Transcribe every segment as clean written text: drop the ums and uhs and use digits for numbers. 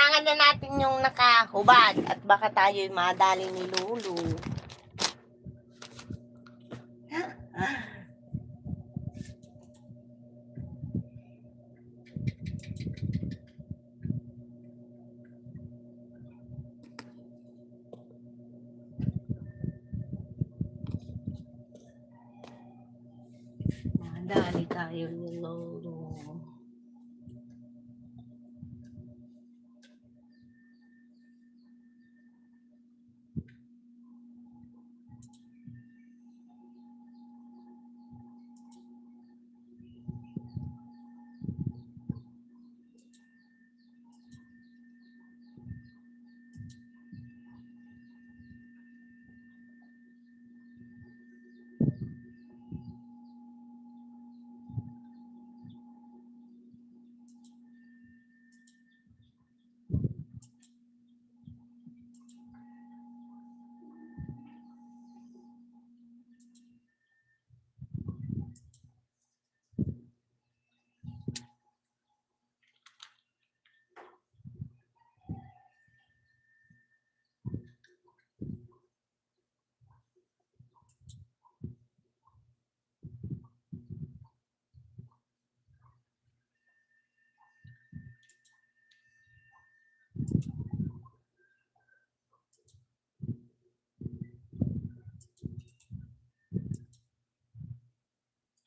Kailangan na natin yung nakahubad at baka tayo'y madali ni Lulu. Madali tayo ni Lulu.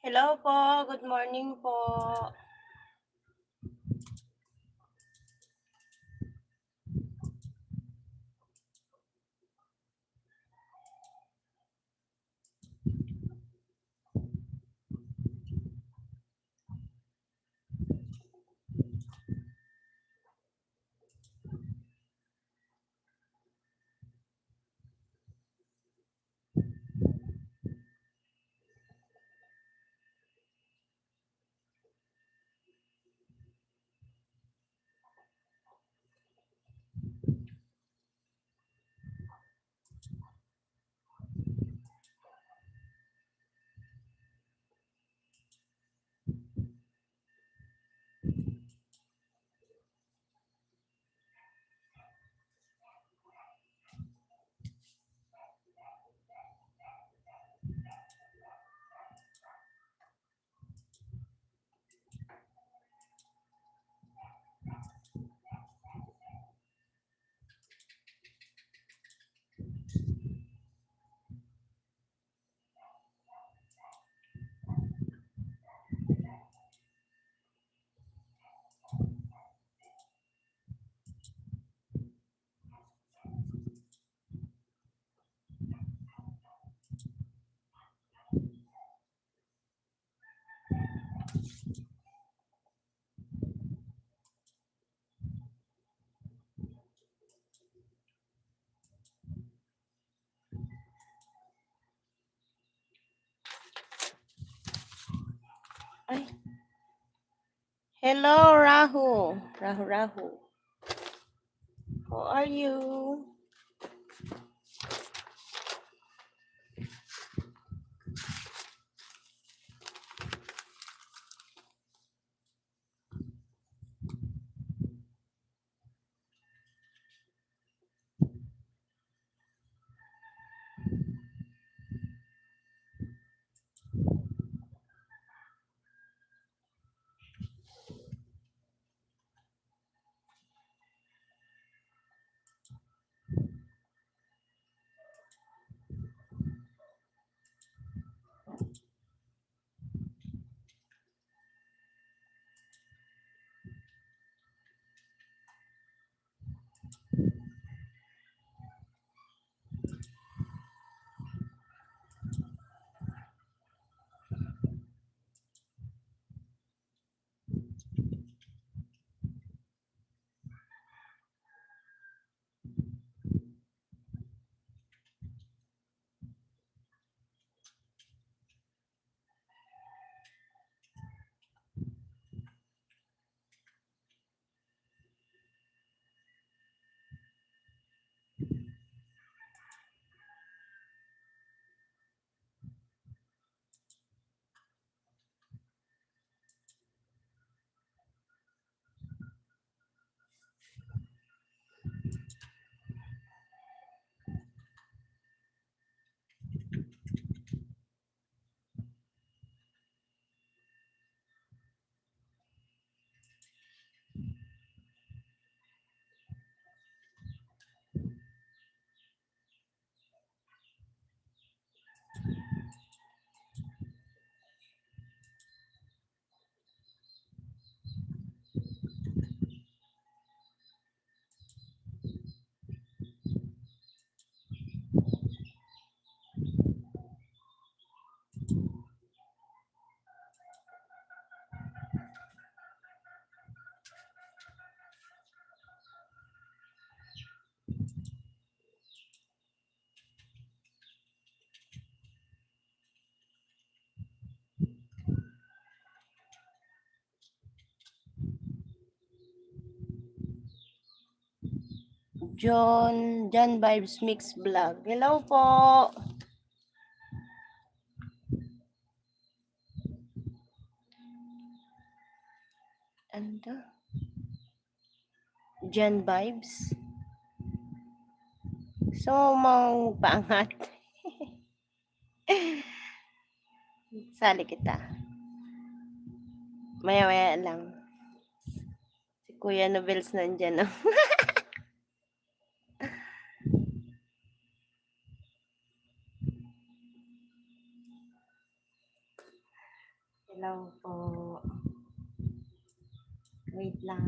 Hello po, good morning po. Ay. Hello, Rahu. Rahu. How are you? John Vibes Mix Vlog. Hello po. Ano? John Vibes. So, mang paangat. Sali kita. Maya-maya lang. Si Kuya Nobels nandyan. No? Hello po. Wait lang.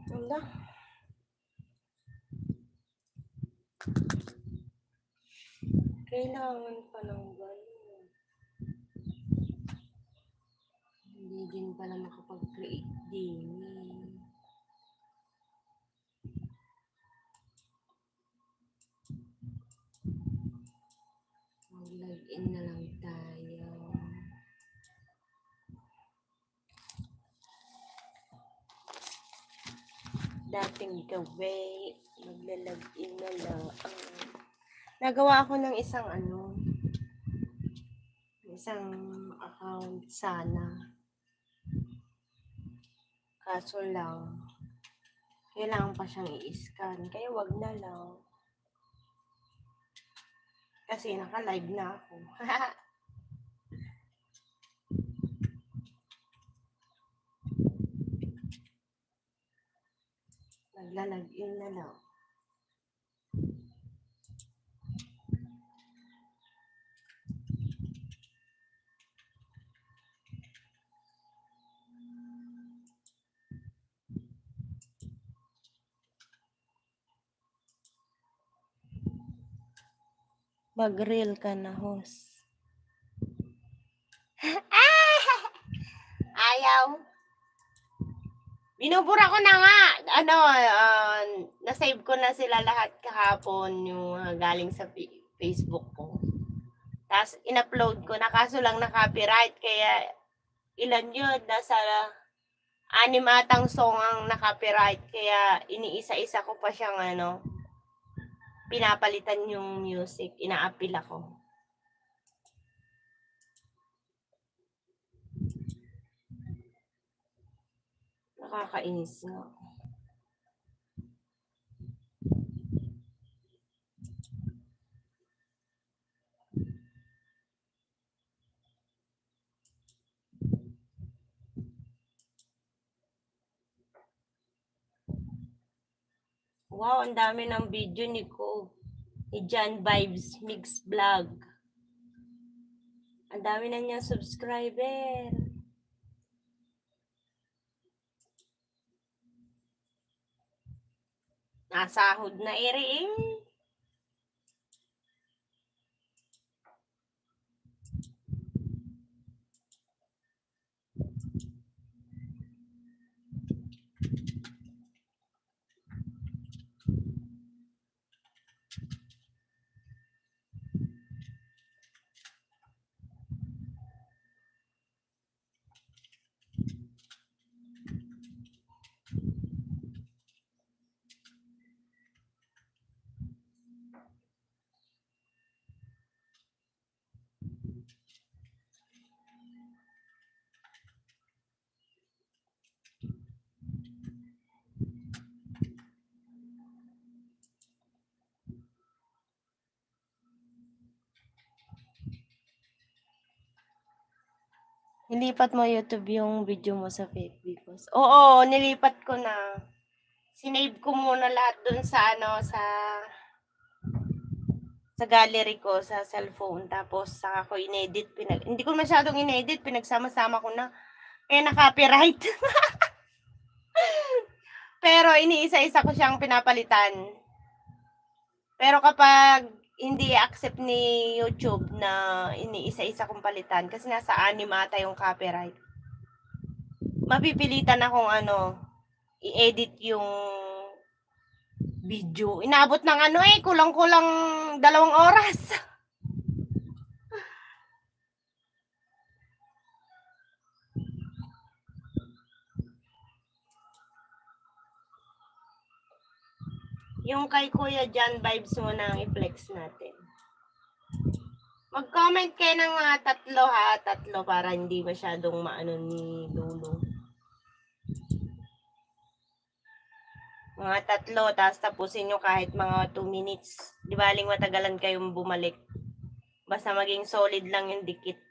Wala. Kailangan pa ng gano'n. Hindi din pala makapag-create din. Mag-login na lang tayo. Dating gawin, maglalagin na lang. Nagawa ako ng isang account sana. Kaso lang, kailangan pa siyang i-scan. Kaya wag na lang. Kasi naka-live na ako. Naglalagin na lang. Mag-reel ka na, host. Ayaw. Binubura ko na nga. Na-save ko na sila lahat kahapon yung galing sa Facebook ko. Tapos, in-upload ko na. Kaso lang na-copyright. Kaya, ilan yun? Nasa 6 atang song ang na-copyright. Kaya, iniisa-isa ko pa siyang pinapalitan yung music. Ina-appeal ako. Nakakainis nga. Wow, ang dami ng video ni John Vibes Mix Vlog. Ang dami na niyang subscriber. Nasahod na rin. Nilipat mo YouTube yung video mo sa FB post. Oo, nilipat ko na. Sinave ko muna lahat dun sa sa gallery ko sa cellphone. Tapos saka ko inedit. Hindi ko masyadong inedit. Pinagsama-sama ko na. Kaya na-copyright. Pero iniisa-isa ko siyang pinapalitan. Pero kapag hindi accept ni YouTube na iniisa-isa kong palitan kasi nasa 6 ata yung copyright. Mapipilitan akong i-edit yung video. Inabot ng kulang-kulang 2 oras. Yung kay Kuya John Vibes mo nang i-flex natin. Mag-comment kayo ng mga 3 ha, 3 para hindi masyadong maano ni Lulu. Mga 3, tapos tapusin nyo kahit mga 2 minutes. Di baling matagalan kayong bumalik. Basta maging solid lang yung dikit.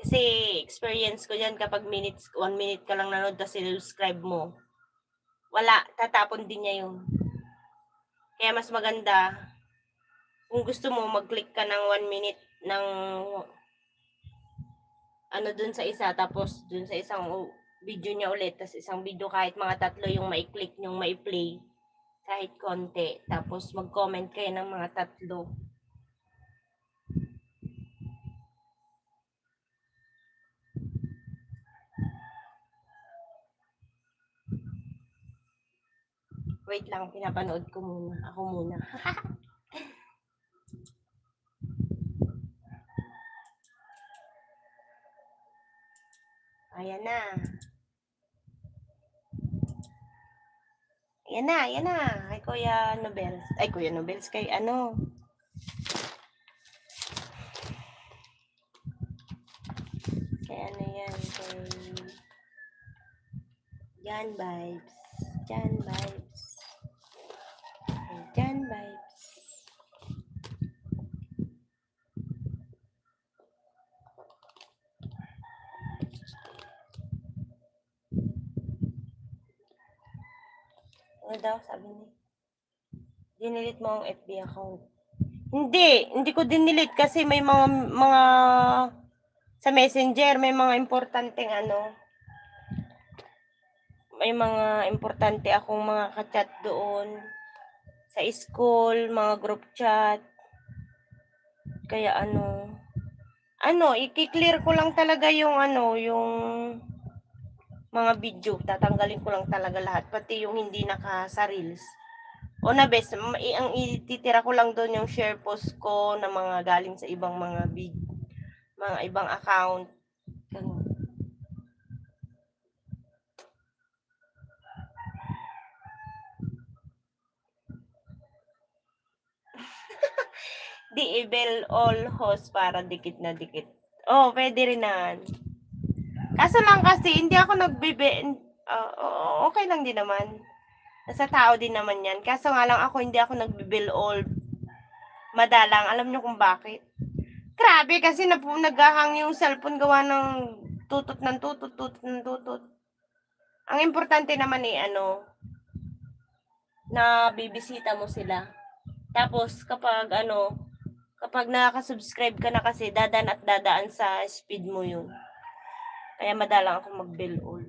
Kasi experience ko dyan kapag 1 minute ka lang nanood tapos subscribe mo. Wala, tatapon din niya yun. Kaya mas maganda, kung gusto mo, mag-click ka ng 1 minute ng dun sa isa, tapos dun sa isang video niya ulit, tapos isang video kahit mga 3 yung mai-click yung mai-play, kahit konti. Tapos mag-comment kayo ng mga 3. Wait lang, pinapanood ko muna. Ako muna. Ayan na. Ayan na, ayan na. Kay Kuya Nobels. Ay, Kuya Nobels, kay Kay yan, kay John Vibes. John Vibes. Kay John Vibes. Ano daw, sabi niya? Dinilit mo ang FB account. Hindi ko dinilit kasi may mga sa Messenger, may mga importanteng may mga importante akong mga ka-chat doon sa school, mga group chat. Kaya i-clear ko lang talaga yung yung mga video, tatanggalin ko lang talaga lahat, pati yung hindi naka sa reels. O na best, ang ititira ko lang doon yung share post ko na mga galing sa ibang mga mga ibang account. Ganun. Di-able all host para dikit na dikit. Oh, pwede rin naman. Kaso lang kasi, hindi ako okay lang din naman. Nasa tao din naman yan. Kaso nga lang ako, hindi ako nagbibil all madalang. Alam nyo kung bakit? Grabe kasi naghahang yung cellphone gawa ng tutot ng tutot, tutot ng tutot. Ang importante naman na bibisita mo sila. Tapos kapag nakaka-subscribe ka na kasi, dadaan sa speed mo yun. Kaya madalang ako mag-bill all.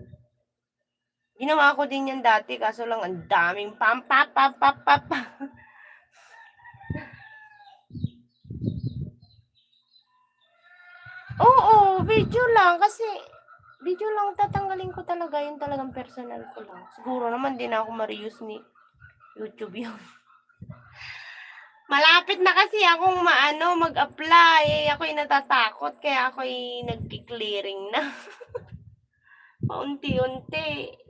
Ginawa ko din yan dati, kaso lang ang daming pam. Oo, video lang. Kasi, video lang tatanggalin ko talaga. Yung talagang personal ko lang. Siguro naman din ako ma-reuse ni YouTube yun. Malapit na kasi akong mag-apply. Ako'y natatakot. Kaya ako'y nagki-clearing na. Paunti-unti.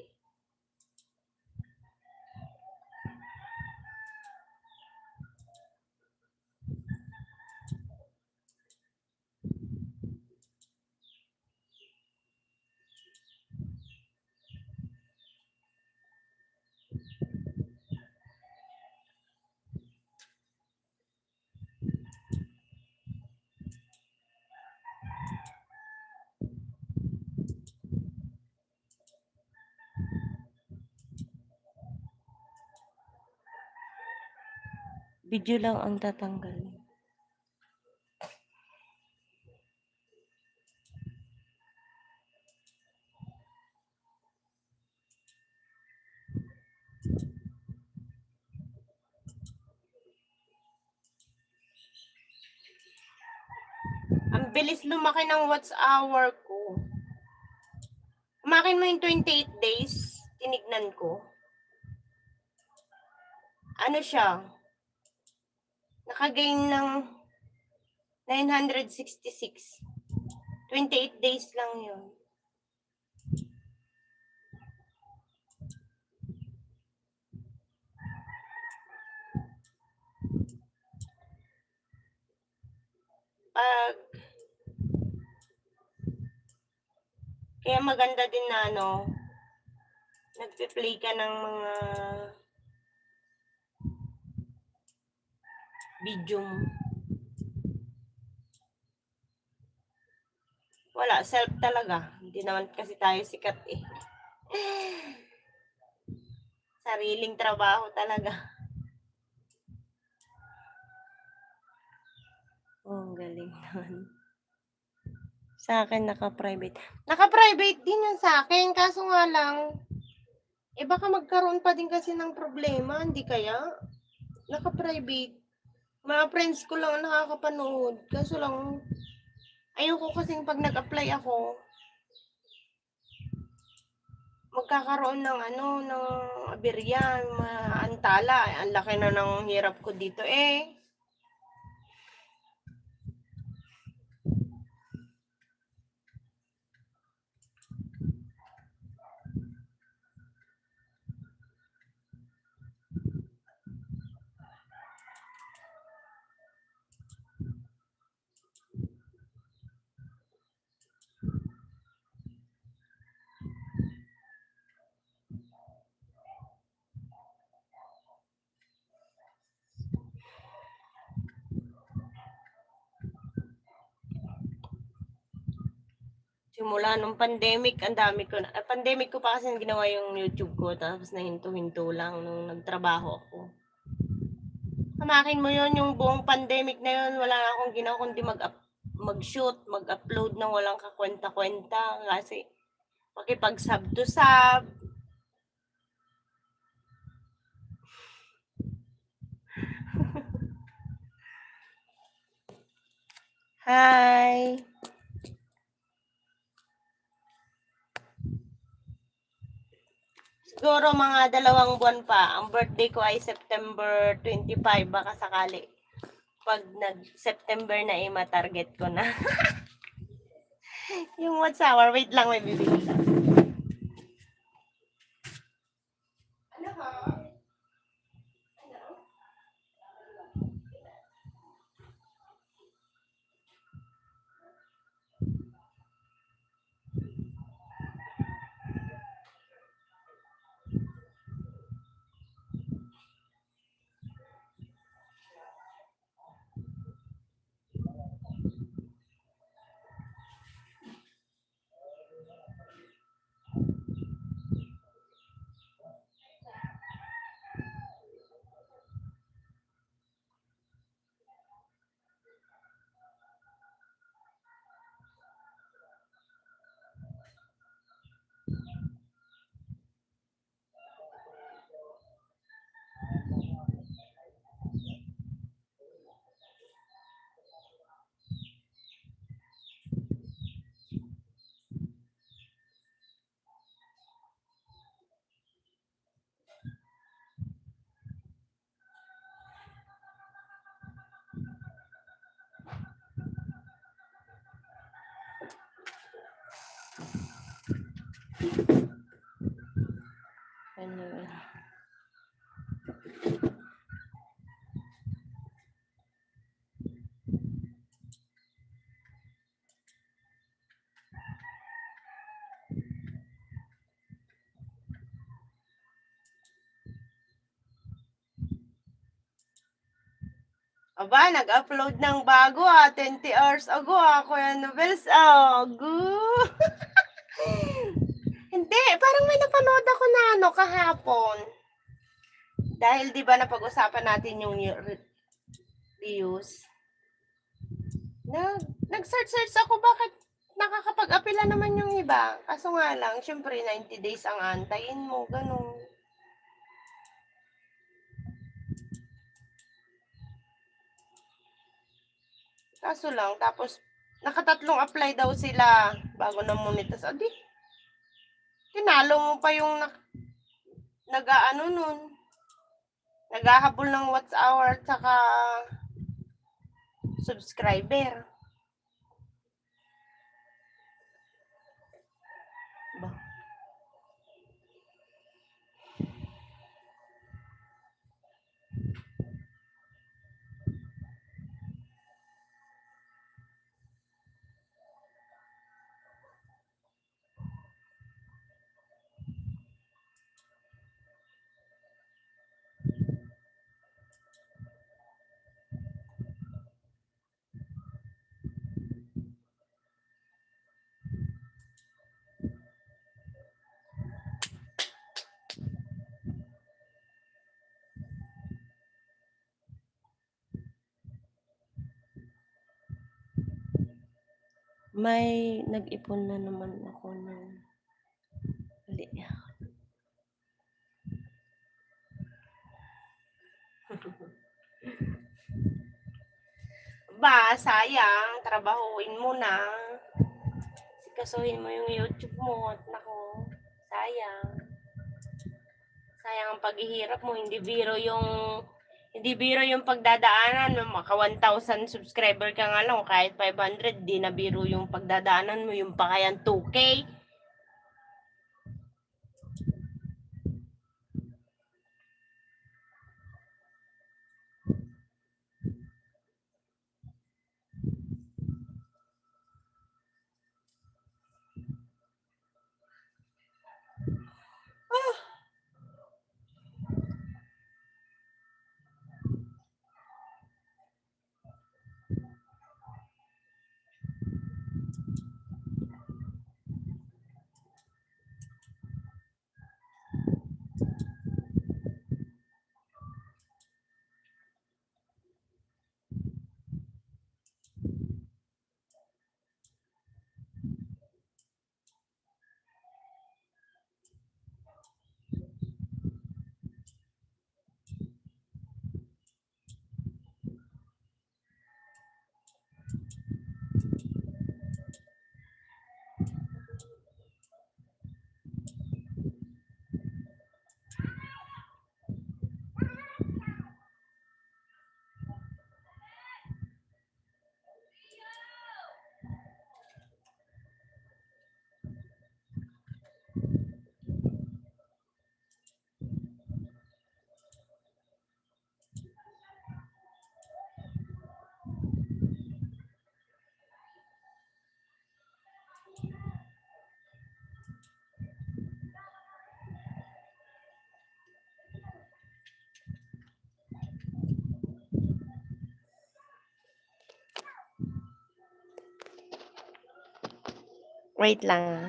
Video lang ang tatanggalin. Bilis lumaki ng watch hour ko. Umakin mo yung 28 days, tinignan ko. Ano siya? Nakagain ng 966. 28 days lang yun. Pag kaya maganda din na nagpe-play ka ng mga video mo. Wala, self talaga. Hindi naman kasi tayo sikat eh. Sariling trabaho talaga. Oh, ang galing naman. Sa akin, naka-private. Naka-private din yun sa akin. Kaso nga lang, baka magkaroon pa din kasi ng problema. Hindi kaya? Naka-private. Mga friends ko lang nakakapanood. Kaso lang, ayoko kasing pag nag-apply ako, magkakaroon ng ng aberya, maantala. Ang laki na ng hirap ko dito eh. Simula nung pandemic, ang dami ko na. Pandemic ko pa kasi ginawa yung YouTube ko, tapos nahinto-hinto lang nung nagtrabaho ako. Hamakin mo yon yung buong pandemic na yun, wala na akong ginawa kundi mag-shoot, mag-upload ng walang kakwenta-kwenta kasi makipag-sub to sub. Hi! Siguro mga 2 buwan pa. Ang birthday ko ay September 25, baka sakali. Pag nag-September na ma-target ko na. Yung watch hour, wait lang, may bibili lang. Ano ha? Ano? Aba, nag-upload ng bago 20 hours ago Kuya Nobels. Hindi, parang may napanood ako na kahapon. Dahil 'di ba napag-usapan natin yung views. Nag-search ako bakit nakakapag-apila naman yung iba. Kaso nga lang, syempre 90 days ang antayin mo, ganun. Kaso lang, tapos Nakatatlong apply daw sila bago na monetize. Adi, tinalo mo pa yung nag-aano nun. Naghahabol ng watch hour at saka subscriber. Ba? May nag-ipon na naman ako ng mali. Ba, sayang. Trabahuin mo na. Sikasuhin mo yung YouTube mo. At nako, sayang. Sayang ang paghihirap mo. Hindi biro yung pagdadaanan. Maka 1,000 subscriber ka nga lang. Kahit 500, di na biro yung pagdadaanan mo. Yung pa kayang 2K. Wait lang.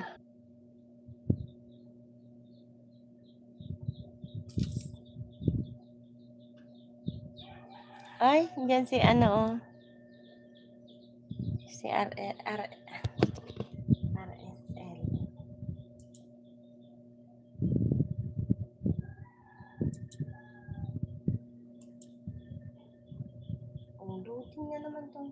Ay, dyan si ano, oh. Si RSL. Loading na naman tong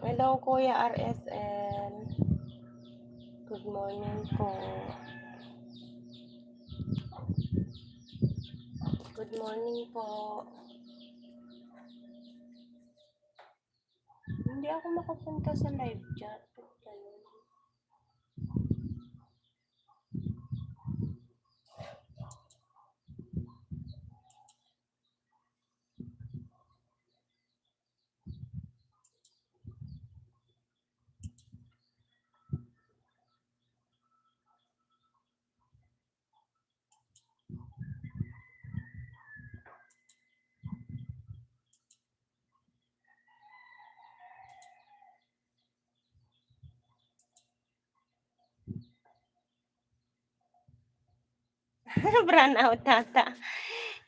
Hello, Kuya RSL. Good morning po. Good morning po. Hindi ako makapunta sa live chat. Brown out ata.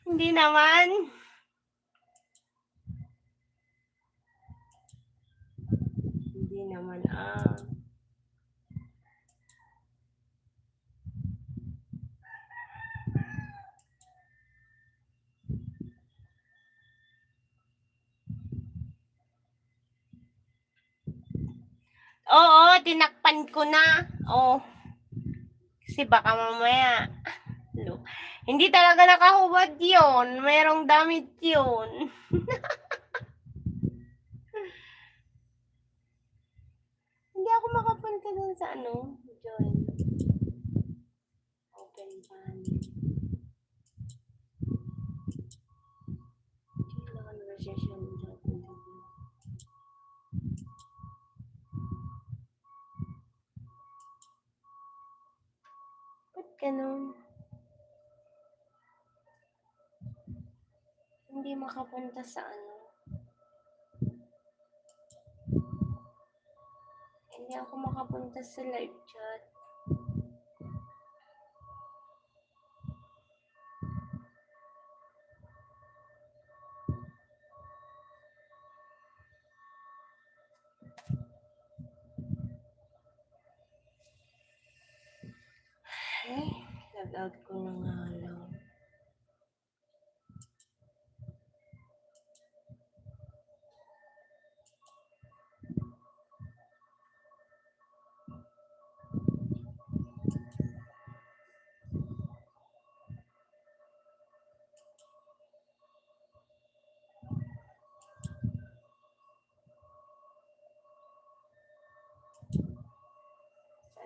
Hindi naman. Hindi naman, Oo, tinakpan ko na. Oh. Kasi baka mamaya. Hindi talaga nakahubad yun. Merong damit yun. Hindi ako makapunta dun sa join. Open panel. Conversation. Ba't ganun? Hindi makapunta sa Hindi ako makapunta sa live chat. Ay, log-out ko na nga lang.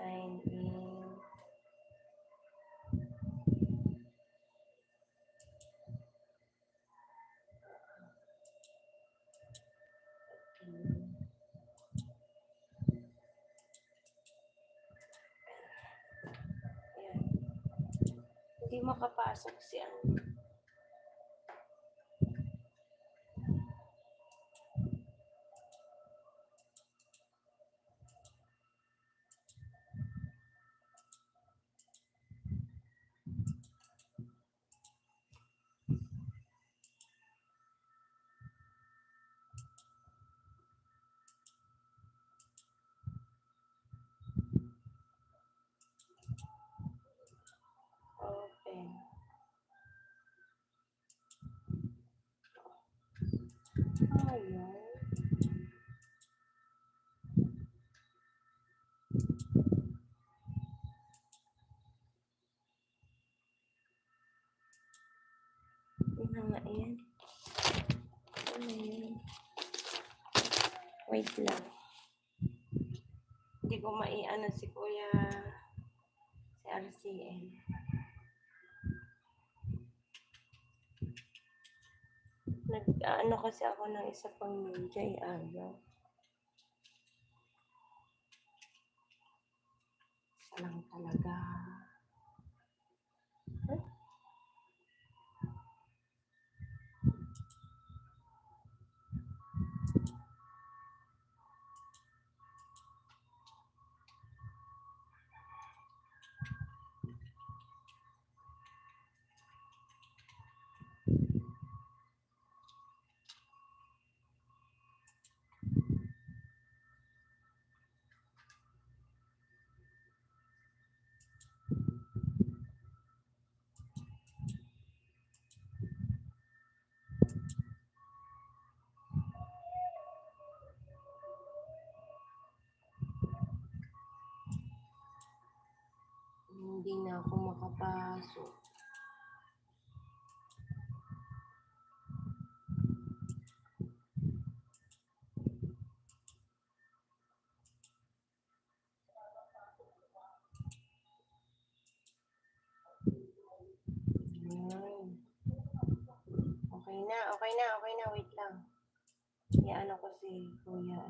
Sign in. Ayan. Hindi makapasok si Open. Ayan. Ano nga yan? Wait lang. Hindi ko maiano si Kuya si RCN. Nag-ano kasi ako ng isa pang media ayaw. Isa lang talaga. Huh? Hindi na ako makapasok. Okay na, wait lang. Iano ko si Kuya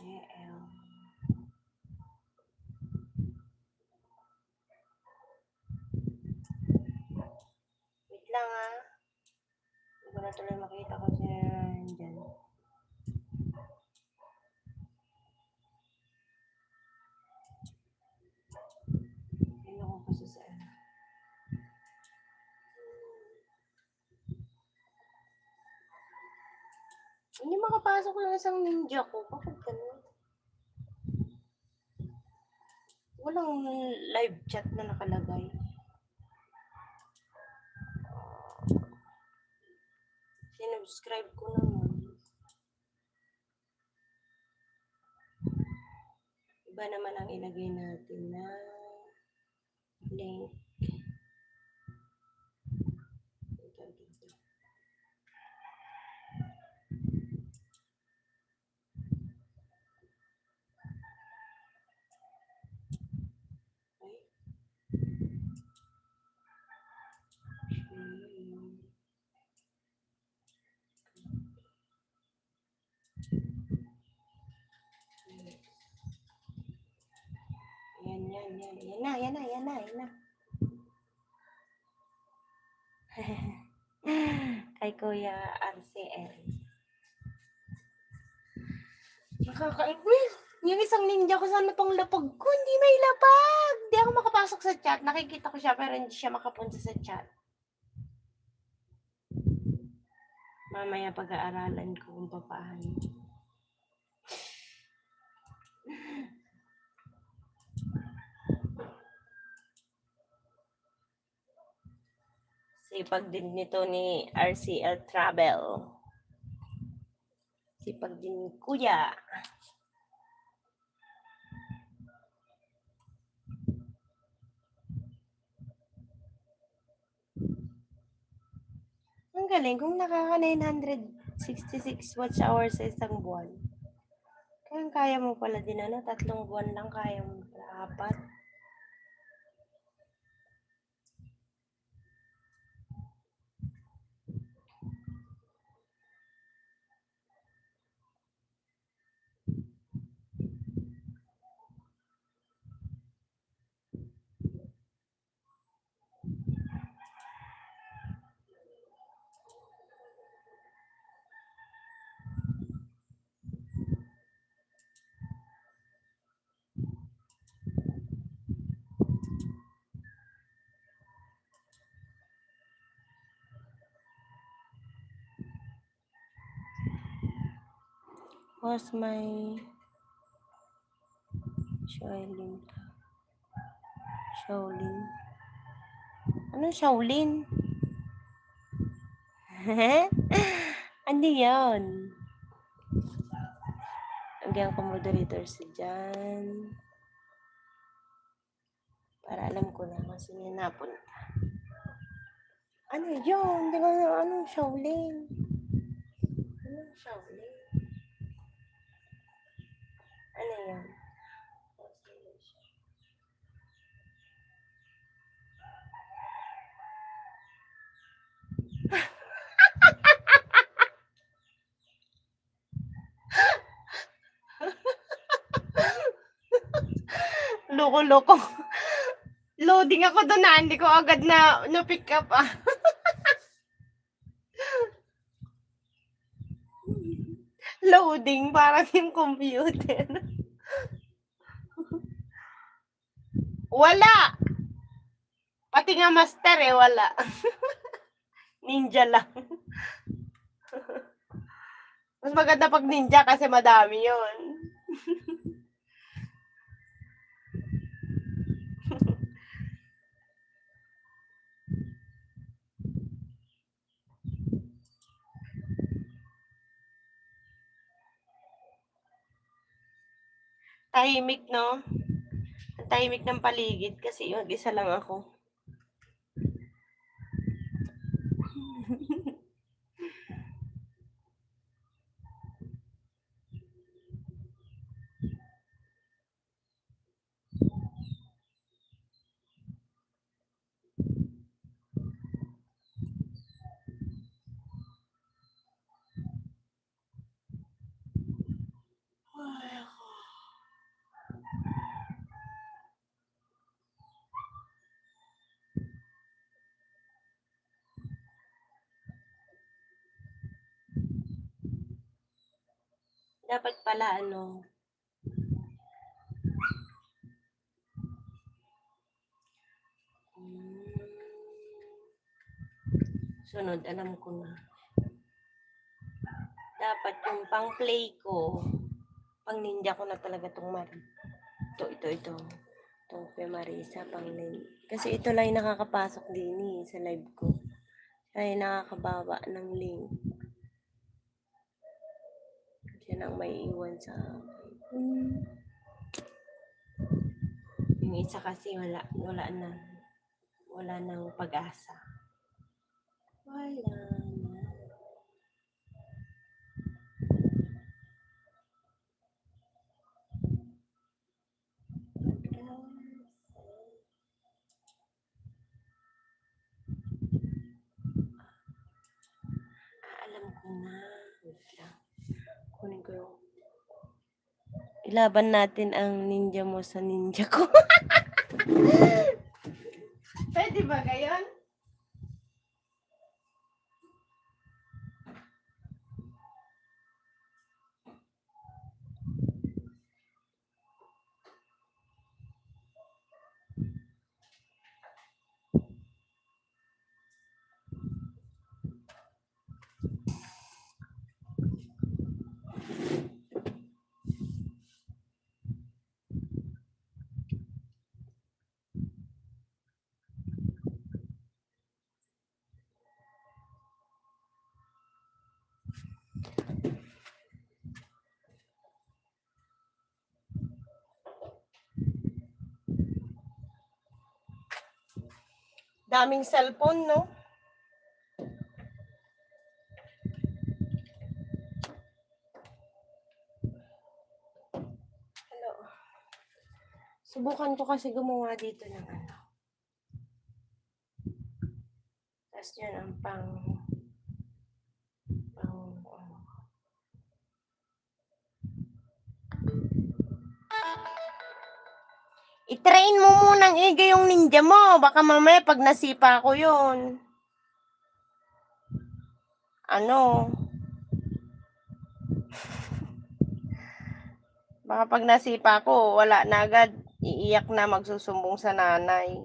CL. Wait lang Hindi ko na tuloy makita ko siya dyan. Hindi makapasok ng isang ninja ko. Bakit ganun? Walang live chat na nakalagay. Sinubscribe ko naman. Iba naman ang ilagay natin na link. Dito. Ay. Yan na. Kay Kuya RCL. Nakakainis. Yung isang ninja ko, sana tong lapag ko, hindi may lapag. Hindi ako makapasok sa chat. Nakikita ko siya, pero hindi siya makapunta sa chat. Mamaya pag-aaralan ko kung paano. Sipag din nito ni RCL Travel. Sipag din ni Kuya. Ang galing kung nakaka 966 watch hours sa isang buwan. Kaya mo pala din 3 buwan lang kaya mo pala 4. Was my Shaolin. Ano Shaolin? Ano yun? Hanggang ko moderator si Jan. Para alam ko na kung sino napunta. Ano yun? Hindi ko na anong Shaolin. Anong Shaolin? Ano yun? Loko-loko. Loading ako doon na, hindi ko agad na pick up Loading, parang yung computer. Wala! Pati nga master wala. Ninja lang. Mas maganda pag ninja kasi madami yun. Tahimik, no? Ang tahimik ng paligid kasi mag-isa lang ako. Dapat pala sunod, alam ko na. Dapat yung pang-play ko, pang-ninja ko na talaga itong ito. Itong kay Marisa, pang-ninja. Kasi ito lang yung nakakapasok din sa live ko. Siya yung nakakabawa ng link. Siya nang may iwan sa akin. Yung isa kasi wala nang pag-asa. Wala na. Alam ko na. Wait lang. Kunin ko yung... Ilaban natin ang ninja mo sa ninja ko. Pwede ba gayon? Daming cellphone, no? Hello. Subukan ko kasi gumawa dito ng ano. Tapos yun ang I-train mo munang iga yung ninja mo. Baka mamaya pag nasipa ko yun. Ano? Baka pag nasipa ko, wala na agad. Iiyak na, magsusumbong sa nanay.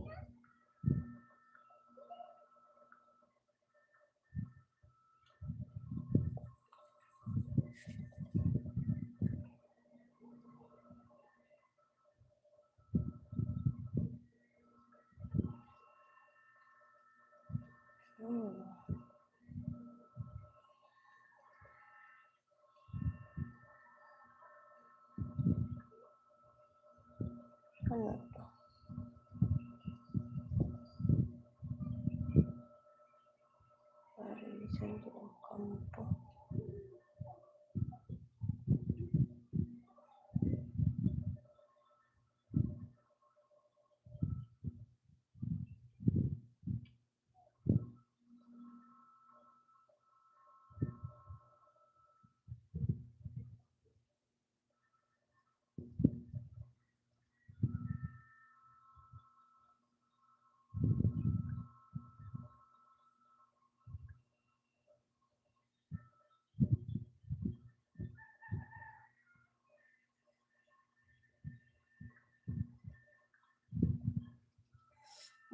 Ano to? Parisan doon kampo.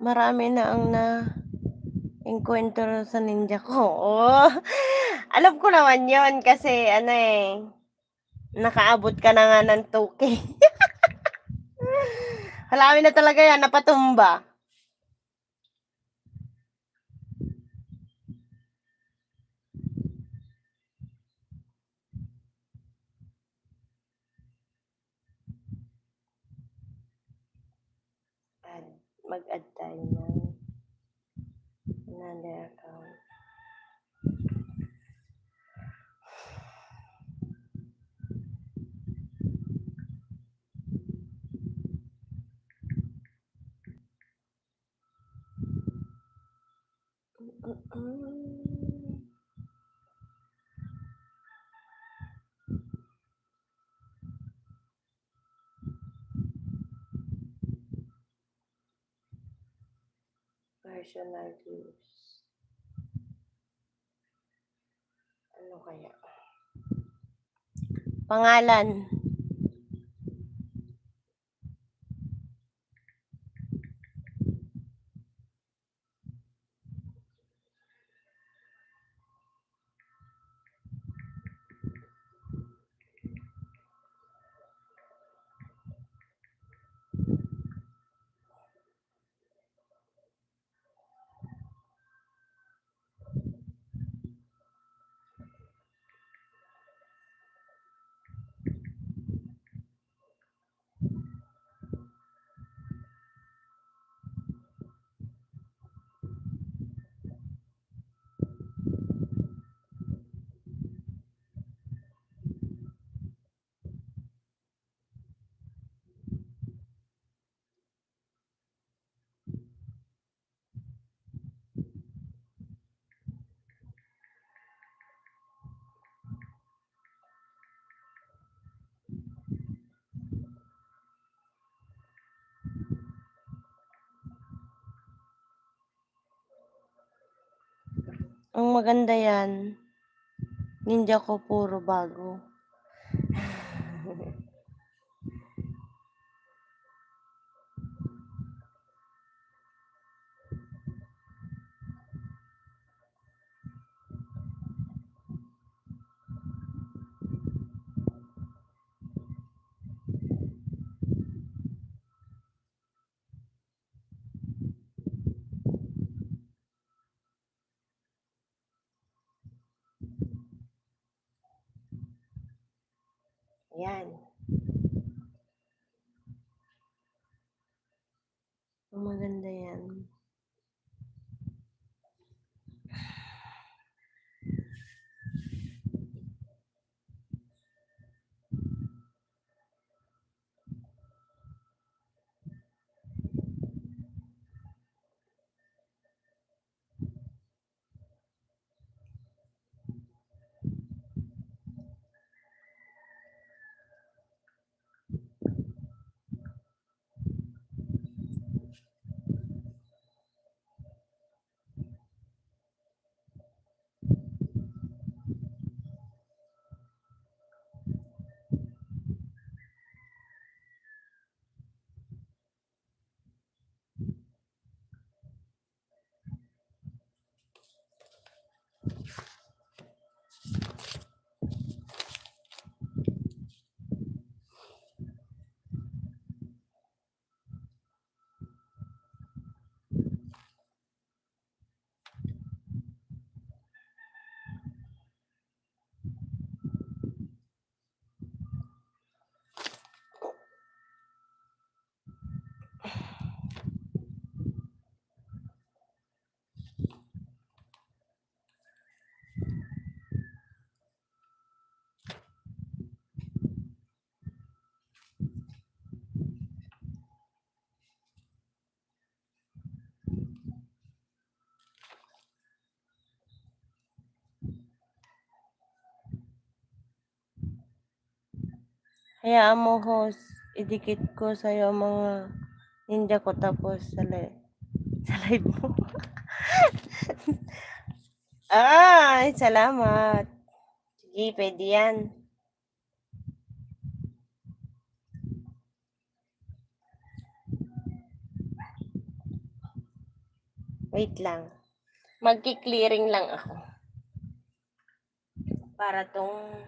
Marami na ang encuentro sa ninja ko. Oh, alam ko naman yon kasi nakaabot ka na nga ng 2K. Marami na talaga yan, napatumba. Mag-add tayo ng another account. Personal use. Ano kaya? Pangalan. Ang maganda yan. Ninja ko puro bago. Yan. Ang maganda yan. Hayaan mo, host. Idikit ko sa'yo ang mga ninja ko tapos sa live mo. Ay, salamat. Sige, pwede yan. Wait lang. Magki-clearing lang ako. Para tong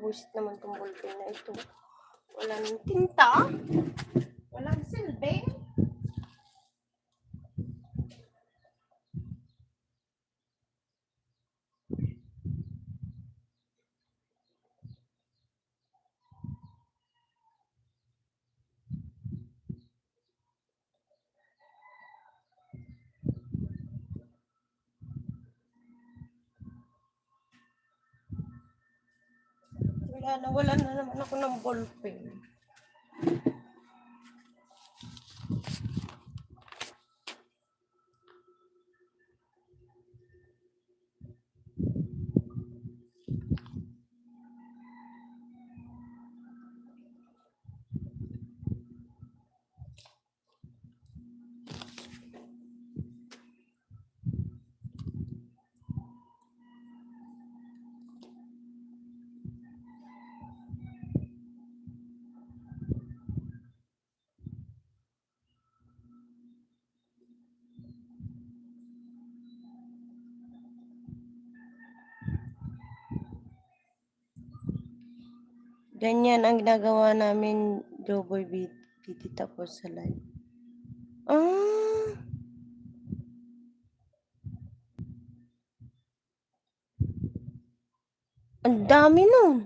busit naman tong ballpen na ito. Walang tinta. Walang silbi. Wala na naman ako ng ballpen. Ganyan ang ginagawa namin, Joboy BT tapos sa live. Ang dami nun.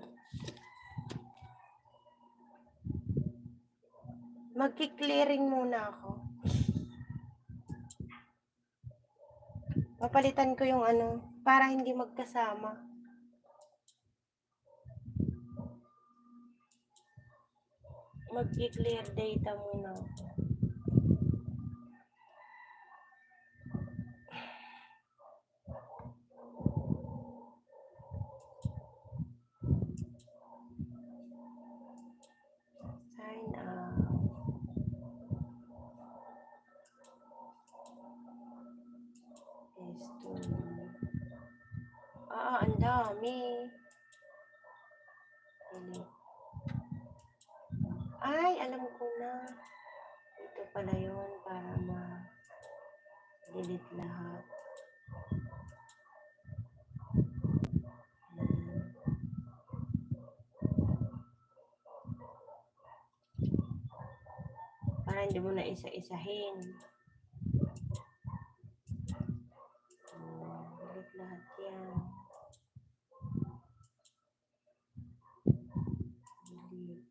Magki-clearing muna ako. Papalitan ko yung para hindi magkasama. Mag-clear data muna ako. Ang dami. Delete. Ay, alam ko na. Ito pala yun para ma-delete lahat. Para hindi mo na isa-isahin. Delete lahat yan. Delete.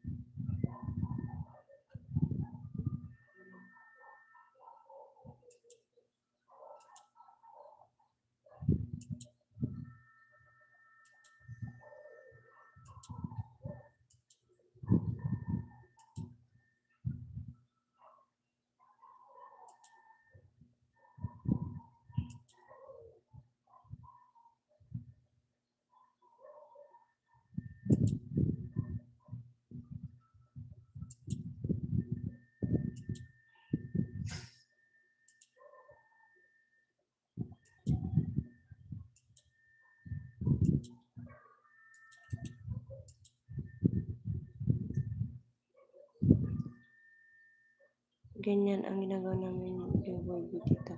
Ganyan ang ginagawa namin yung boy dito.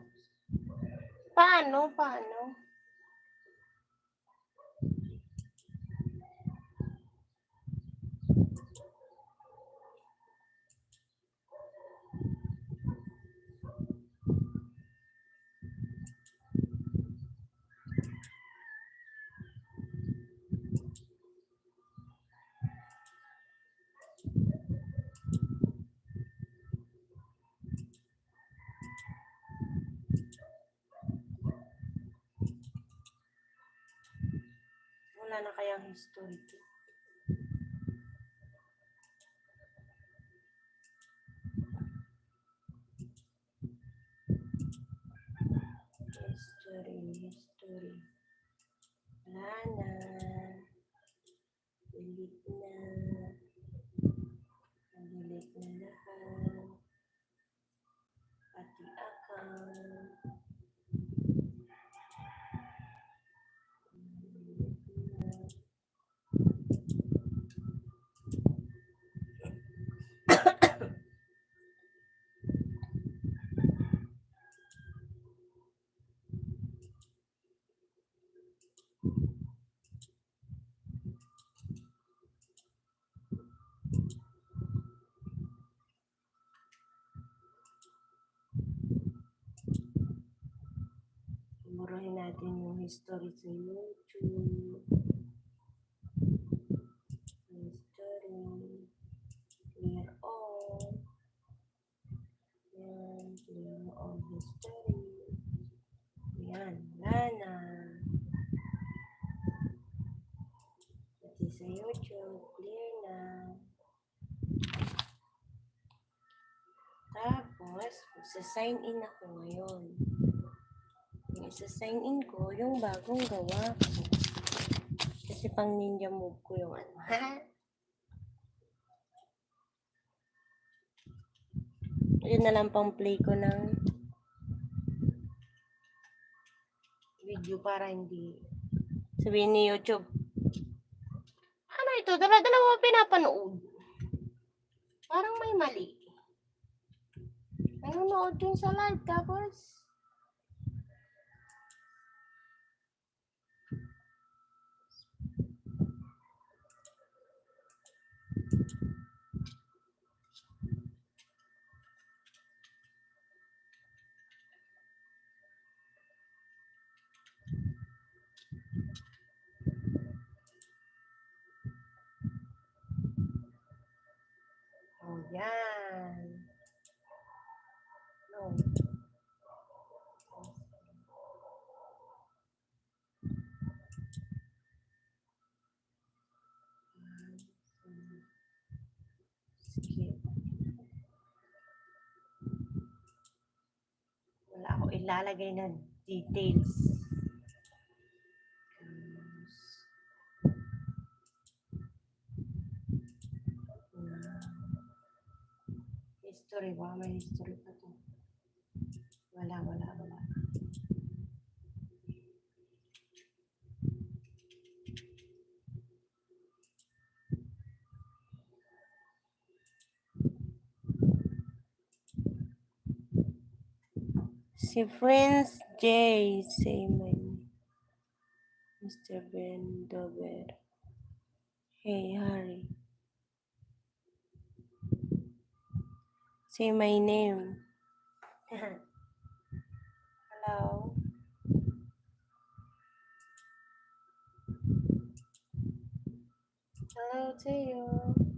Paano? Wala na kayang history. History. Wala na. Delete na. Delete na lahat. Pati account. Burahin natin yung history sa YouTube. History. Clear all. Yan. Clear all history. Yan. Wala na. Pati sa YouTube. Clear na. Tapos, magsa-sign in ako ngayon. Yung isa-sign in ko, yung bagong gawa ko. Kasi pang ninja move ko yung ano. Yun na lang pang play ko ng video para hindi sabihin ni YouTube. Ano ito? Dala-dala mo pinapanood. Parang may mali. Nanonood yun sa live tapos yan. No. Skip. Wala ako ilalagay na details. History ba? May history pa to. Wala. Si Prince J. Say my name. Mr. Bendover. Hey, Harry. Say my name. Hello? Hello to you.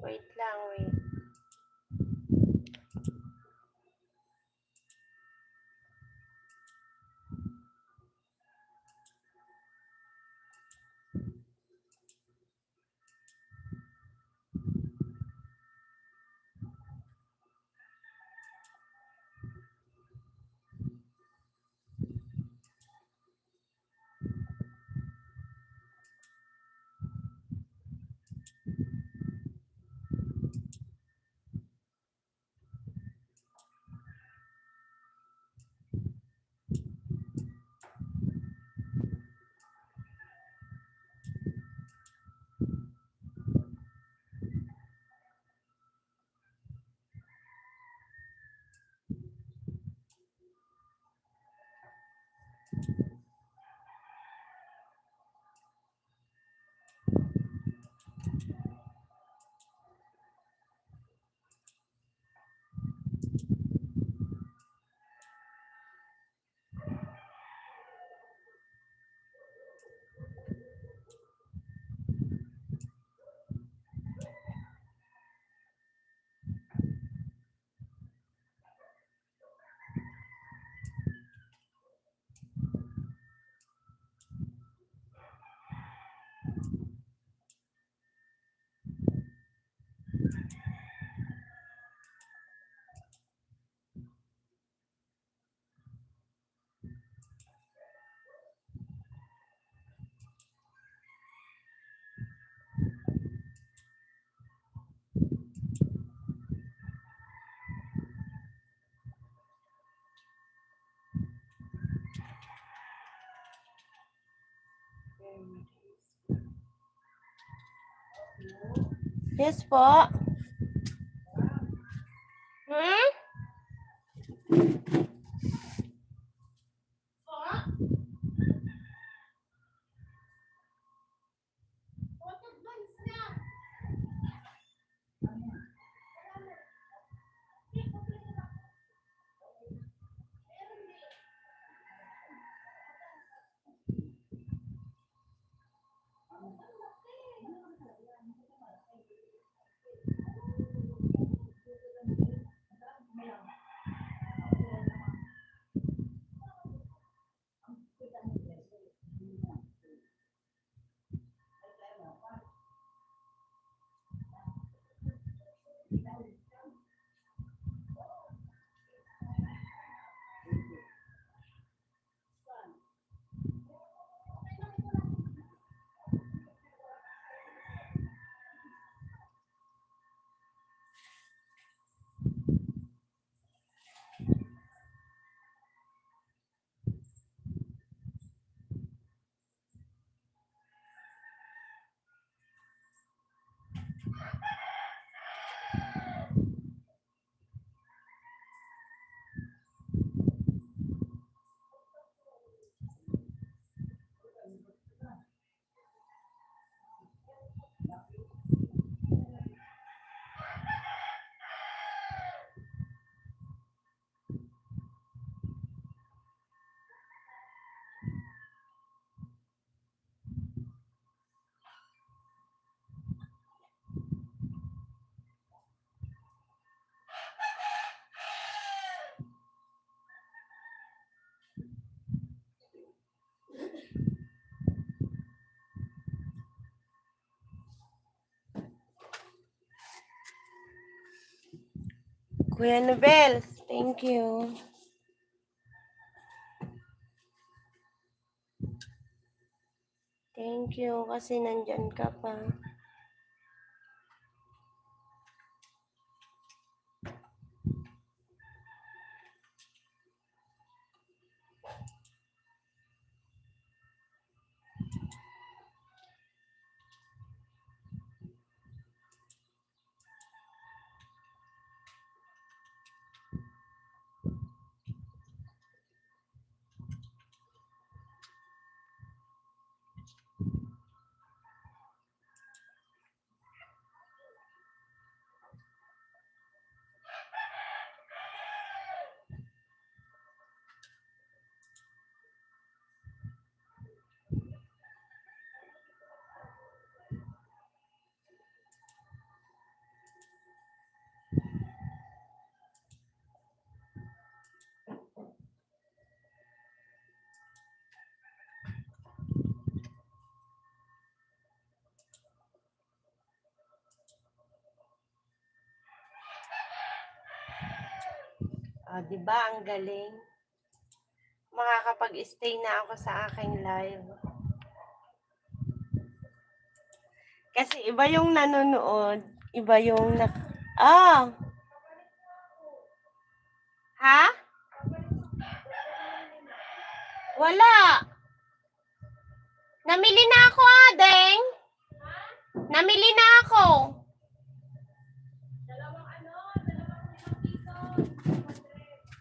Wait lang, wait. Yes po. Hmm? Kuya Nobels, thank you. Thank you kasi nandyan ka pa. Di ba ang galing? Makakapag-stay na ako sa aking live. Kasi iba yung nanonood, iba yung Ha? Wala. Namili na ako, Adeng. Namili na ako.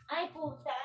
Ay, puta.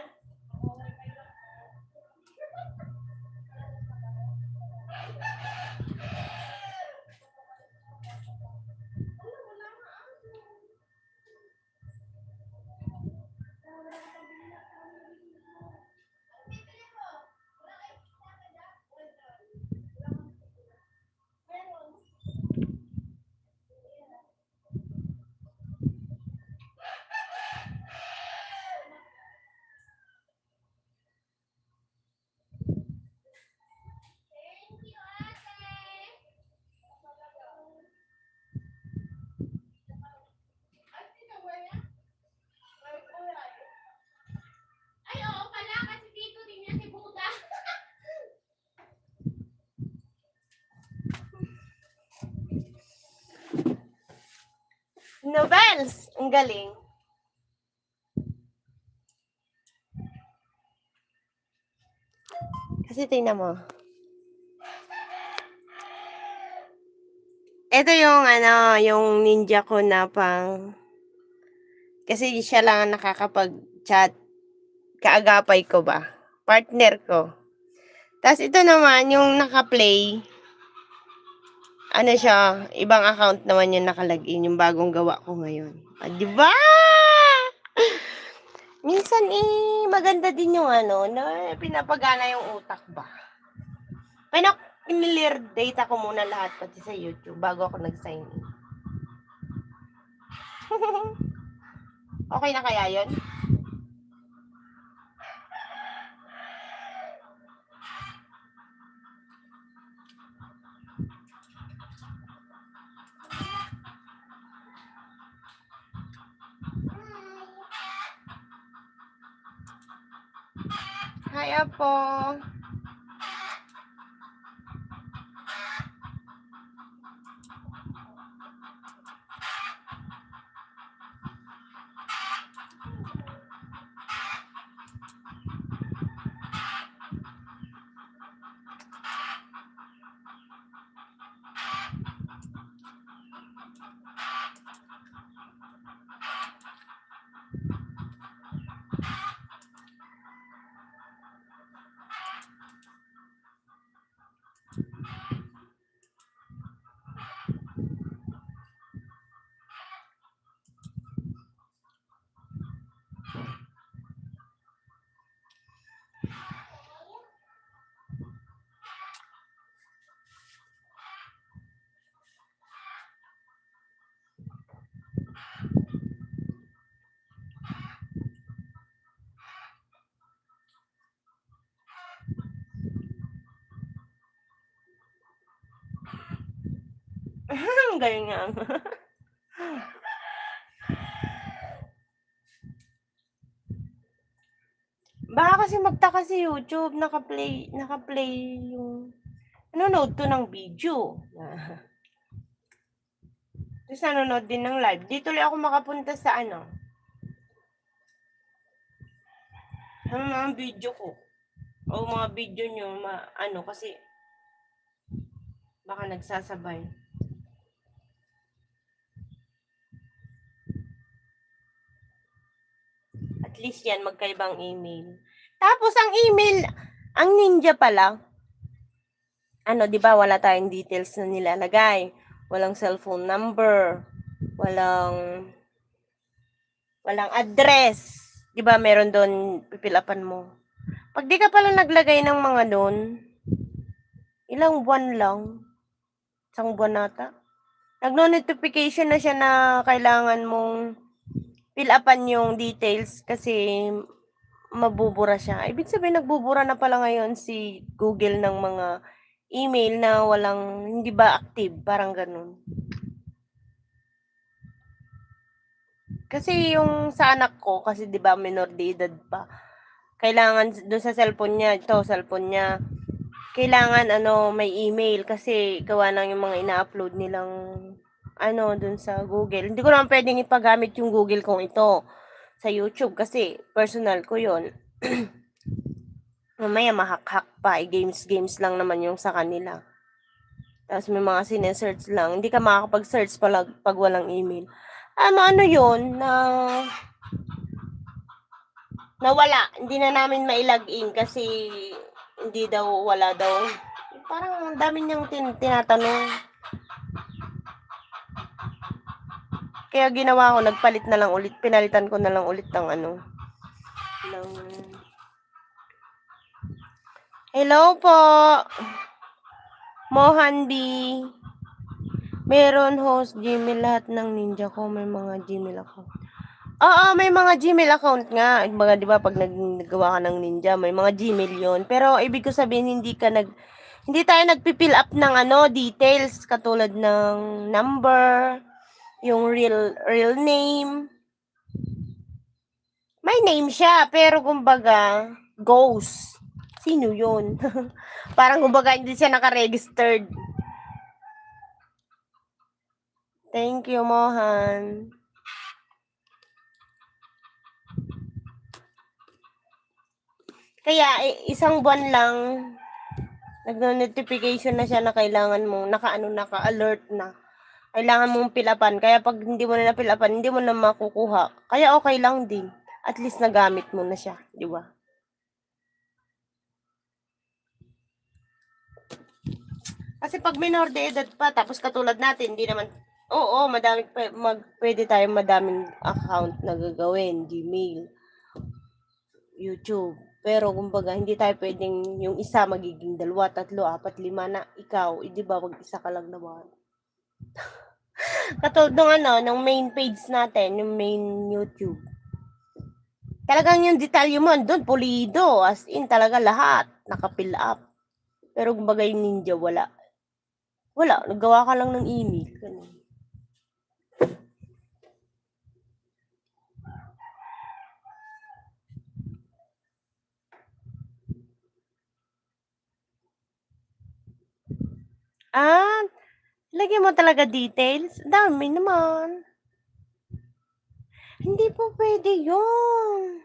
Ay, oo pala, kasi dito din niya si Buda. Nobels! Ang galing. Kasi tingnan mo. Ito yung yung ninja ko na pang... Kasi siya lang ang nakakapag-chat. Kaagapay ko ba? Partner ko. Tapos ito naman, yung naka-play. Ano siya, ibang account naman yung nakalagin, yung bagong gawa ko ngayon. Diba? Minsan maganda din yung na pinapagana yung utak ba. Pinilier data ko muna lahat pati sa YouTube bago ako nag-sign in. Okay na kaya yun? Hi, Apo. Galing nga. kasi magtaka si YouTube, naka-play yung nanonood to ng video. Tapos nanonood din ng live. Di tuloy ako makapunta sa mga video ko. O mga video nyo, kasi baka nagsasabay. At least yan, magkaibang email. Tapos ang email, ang Ninja pala, di ba wala tayong details na nilalagay. Walang cellphone number, walang address. Di ba meron doon, pipilapan mo. Pag di ka pala naglagay ng mga doon, ilang buwan lang, isang buwan nata, nagno-notification na siya na kailangan mong fill upan yung details kasi mabubura siya. Ibig sabihin, nagbubura na pala ngayon si Google ng mga email na hindi ba active, parang ganun. Kasi yung sa anak ko, kasi di ba minor de edad pa, kailangan doon sa cellphone niya, kailangan may email kasi gawa ng yung mga ina-upload nilang doon sa Google. Hindi ko naman pwedeng ipagamit yung Google kong ito sa YouTube kasi personal ko yon. Mamaya mahak-hack pa, games lang naman yung sa kanila. Tapos may mga sinesearch lang. Hindi ka makakapag-search pag walang email. Yun, nawala. Hindi na namin mailagin kasi hindi daw, wala daw. Parang dami niyang tinatanong. Kaya ginawa ko, nagpalit na lang ulit. Pinalitan ko na lang ulit ng Hello po! Mohan B. Meron host Gmail, lahat ng Ninja ko may mga Gmail account. Oo, may mga Gmail account nga. Mga di ba pag nagawa ka ng Ninja, may mga Gmail yon. Pero ibig ko sabihin hindi tayo nagpi-fill up ng details katulad ng number, yung real name. May name siya, pero kumbaga ghost. Sino yun? Parang kumbaga hindi siya naka-registered. Thank you, Mohan. Kaya isang buwan lang nagno-notification na siya na kailangan mong naka-alert na. Kailangan mong pilapan. Kaya pag hindi mo na napilapan, hindi mo na makukuha. Kaya okay lang din. At least nagamit mo na siya, di ba? Kasi pag minor de edad pa, tapos katulad natin, hindi naman, pwede tayong madaming account na gagawin, Gmail, YouTube. Pero kumbaga, hindi tayo pwedeng yung isa magiging 2, 3, 4, 5 na ikaw, di ba, wag isa ka lang naman. Katulad ng main page natin, yung main YouTube. Talagang yung detalye mo, doon, pulido, as in talaga lahat, naka-fill up. Pero kumbaga yung Ninja, wala. Naggawa ka lang ng email. Ganun. Lagyan mo talaga details? Dami naman. Hindi po pwede yun.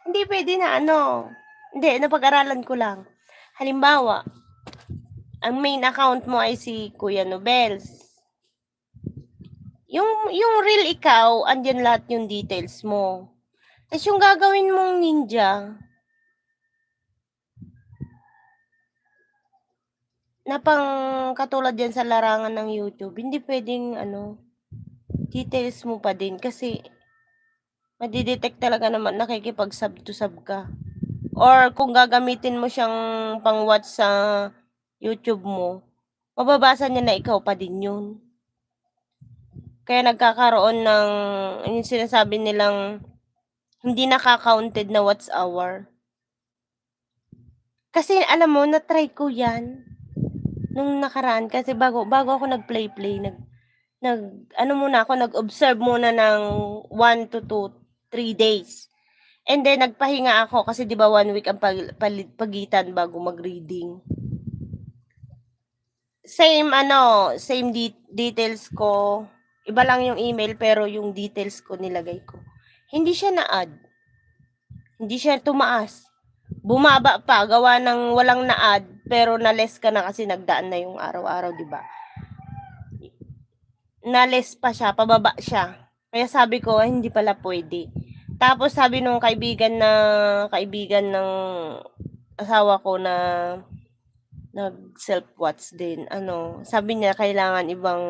Hindi pwede na Hindi, napag-aralan ko lang. Halimbawa, ang main account mo ay si Kuya Nobels. Yung real ikaw, andyan lahat yung details mo. Tapos yung gagawin mong Ninja, na pang katulad yan sa larangan ng YouTube, hindi pwedeng details mo pa din kasi madidetect talaga naman nakikipag-sub to sub ka. Or kung gagamitin mo siyang pang-watch sa YouTube mo, mababasa niya na ikaw pa din yun. Kaya nagkakaroon ng yung sinasabi nilang hindi nakaka-counted na watch hour. Kasi alam mo, na-try ko yan nung nakaraan kasi bago ako nag-play, nag-observe muna ng 1 to 3 days. And then nagpahinga ako kasi 'di ba 1 week ang pagitan bago mag-reading. Same ano, same details ko. Iba lang yung email pero yung details ko nilagay ko. Hindi siya na-add. Hindi siya tumaas. Bumaba pa gawa ng walang na-add pero na-less ka na kasi nagdaan na yung araw-araw, 'di ba? Na-less pa siya, pababa siya. Kaya sabi ko, ay hindi pala pwede. Tapos sabi nung kaibigan ng asawa ko na nag self-watch din, ano, sabi niya kailangan ibang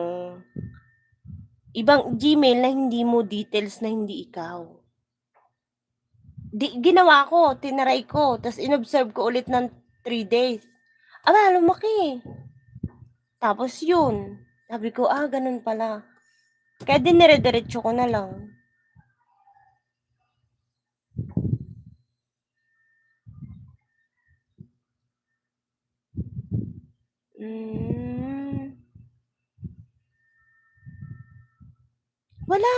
Gmail na hindi mo details na hindi ikaw. Ginawa ko, tinry ko, tas inobserve ko ulit ng 3 days. Aba, lumaki. Tapos yun, sabi ko, ganun pala. Kaya dinire-diretso ko na lang. Hmm. Wala.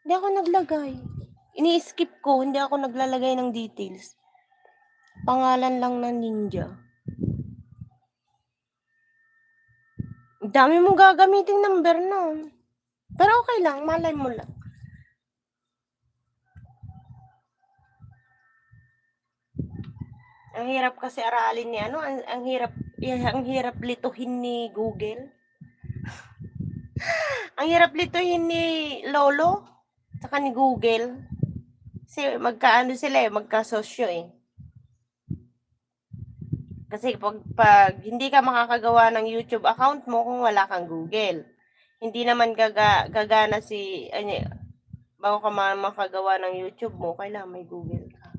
Hindi ako naglagay. Ini-skip ko, hindi ako naglalagay ng details. Pangalan lang ng ninja. Ang dami mong gagamiting number nun. Pero okay lang, malay mo lang. Ang hirap kasi aralin ni ano, ang hirap lituhin ni Google. Ang hirap lituhin ni Lolo, saka ni Google. Kasi magkaano sila magkasosyo eh. Kasi pag hindi ka makakagawa ng YouTube account mo kung wala kang Google. Hindi naman gagana bago ka makagawa ng YouTube mo, kailangan may Google ka.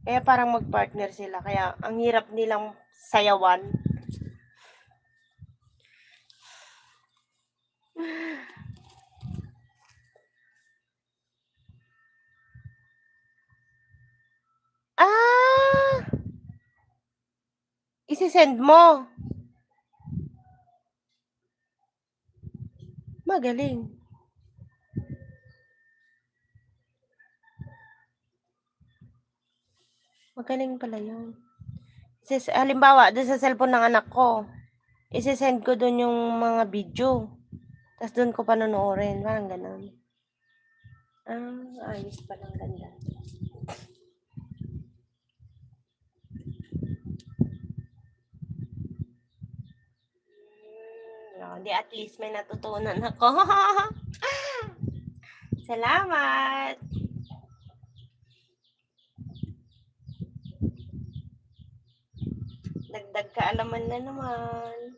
Kaya parang mag-partner sila. Kaya ang hirap nilang sayawan. Ah! Isi-send mo. Magaling. Magaling pala yun. Halimbawa, doon sa cellphone ng anak ko, isi-send ko doon yung mga video. Tapos doon ko panonoorin. Parang ganun. Ayos palang ganda. Di at least may natutunan ako. Salamat! Dagdag kaalaman na naman.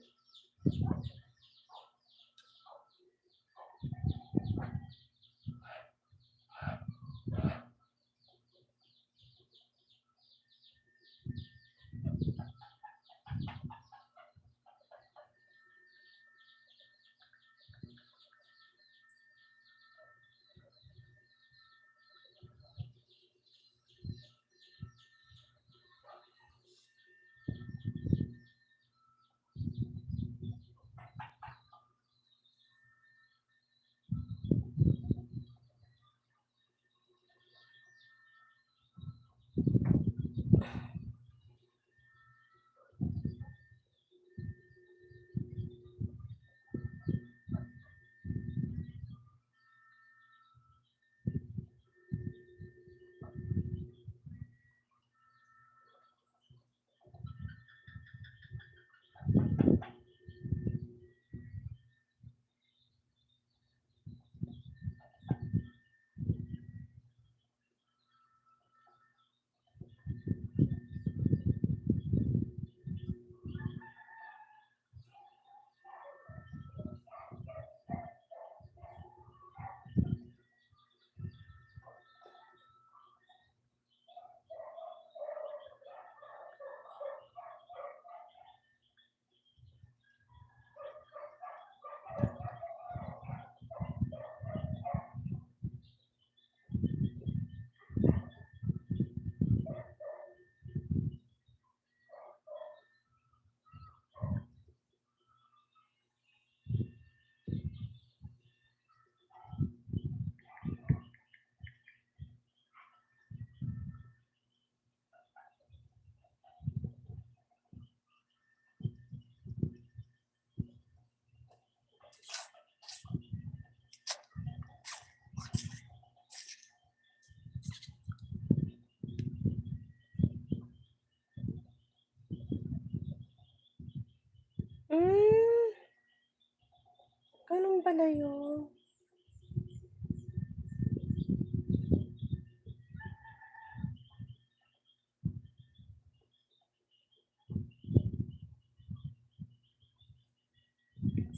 Ganun pala yun.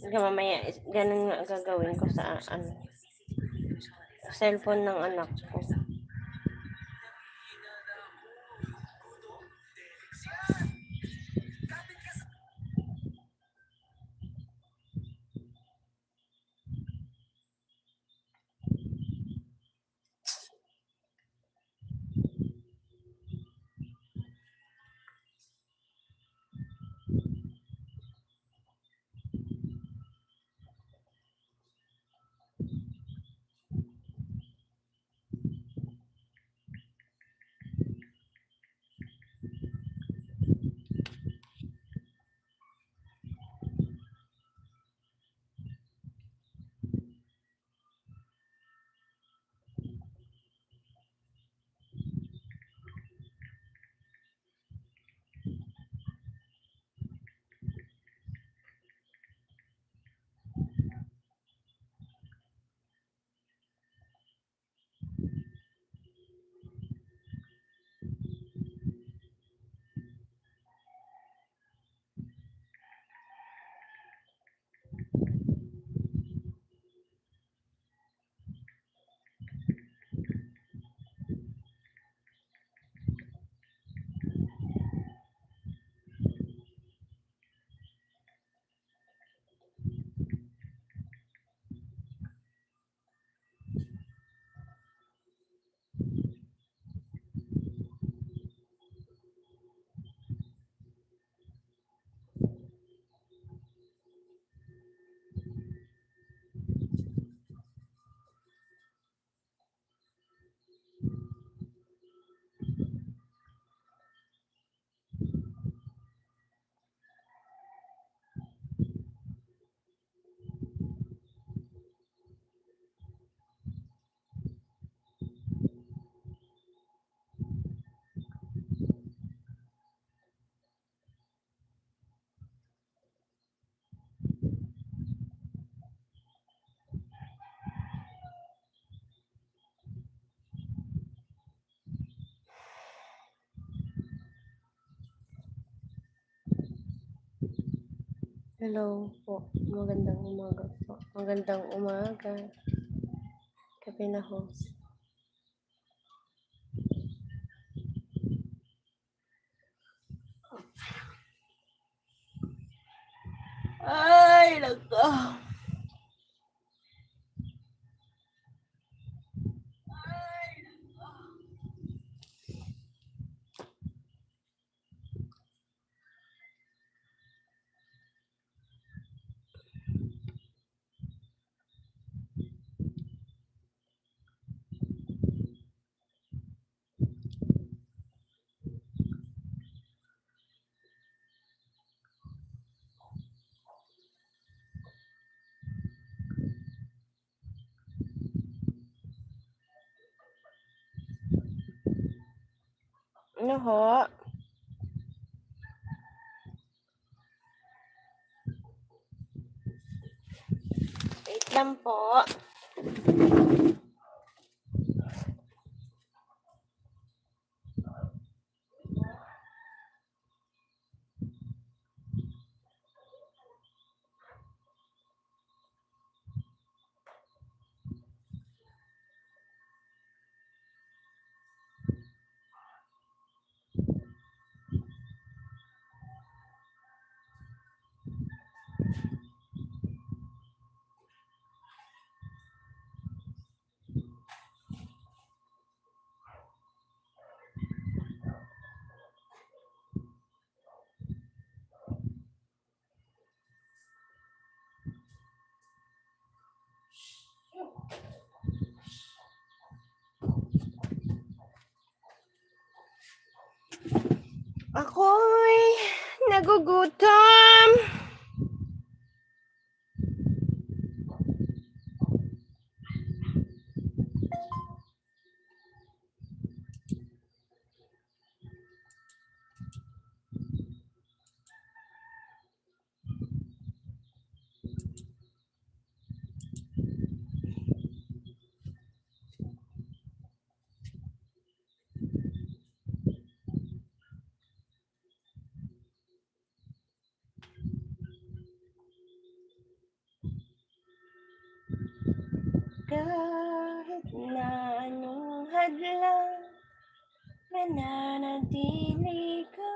Hanggang mamaya, ganun nga gagawin ko sa cellphone ng anak ko. Hello po. Magandang umaga po. Magandang umaga. Gabi na ho. Ay, nako. Ano ho? Wait lang po. Ako'y nagugutom. Kahit na anong hadlang, mananatili ka.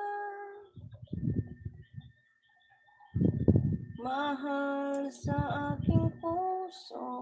Mahal sa aking puso.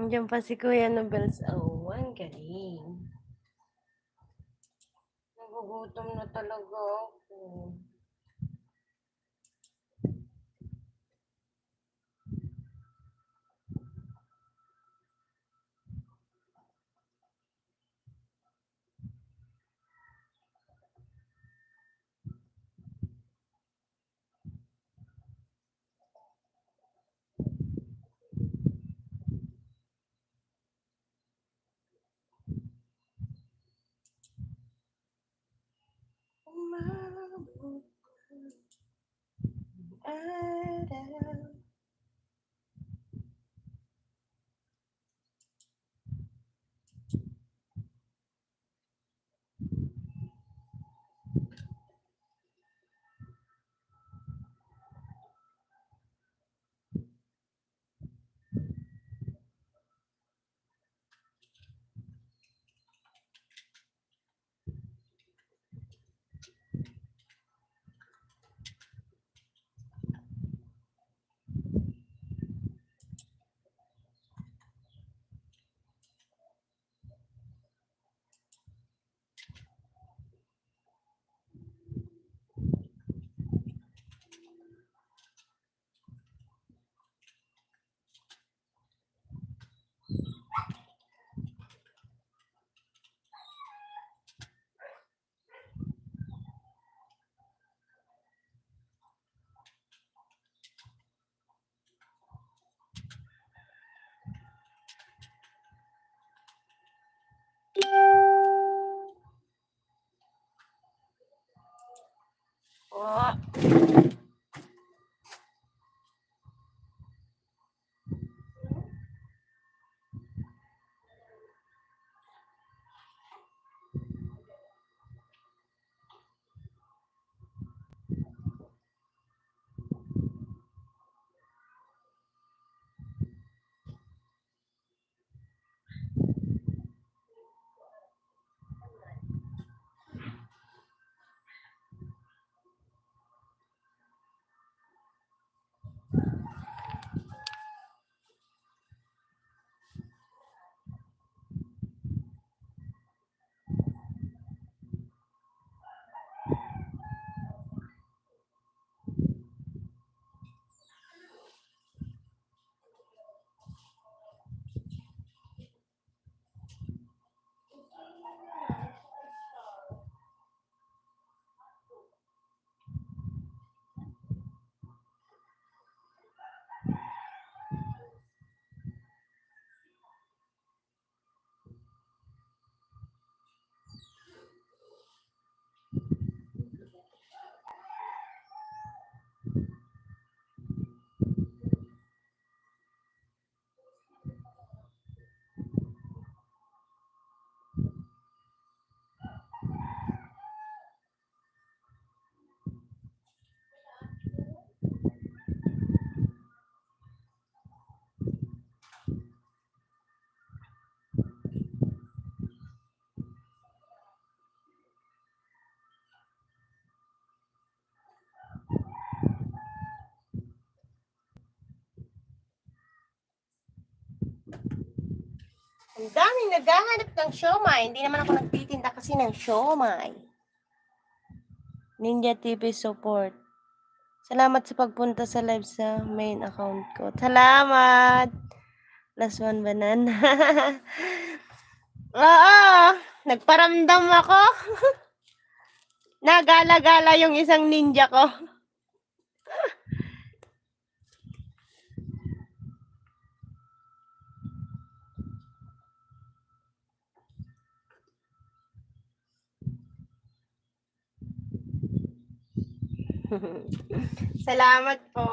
Nandiyan pa si Kuya Nobels. Oh, ang galing. Nagugutom na talaga ako. Umabot ang araw. Oh, ang daming naghahanap ng siomai. Hindi naman ako nagtitinda kasi ng siomai. Ninja TV support. Salamat sa pagpunta sa live sa main account ko. Salamat! Last one banana. Oo! Nagparamdam ako. Nagala-gala yung isang ninja ko. Salamat po.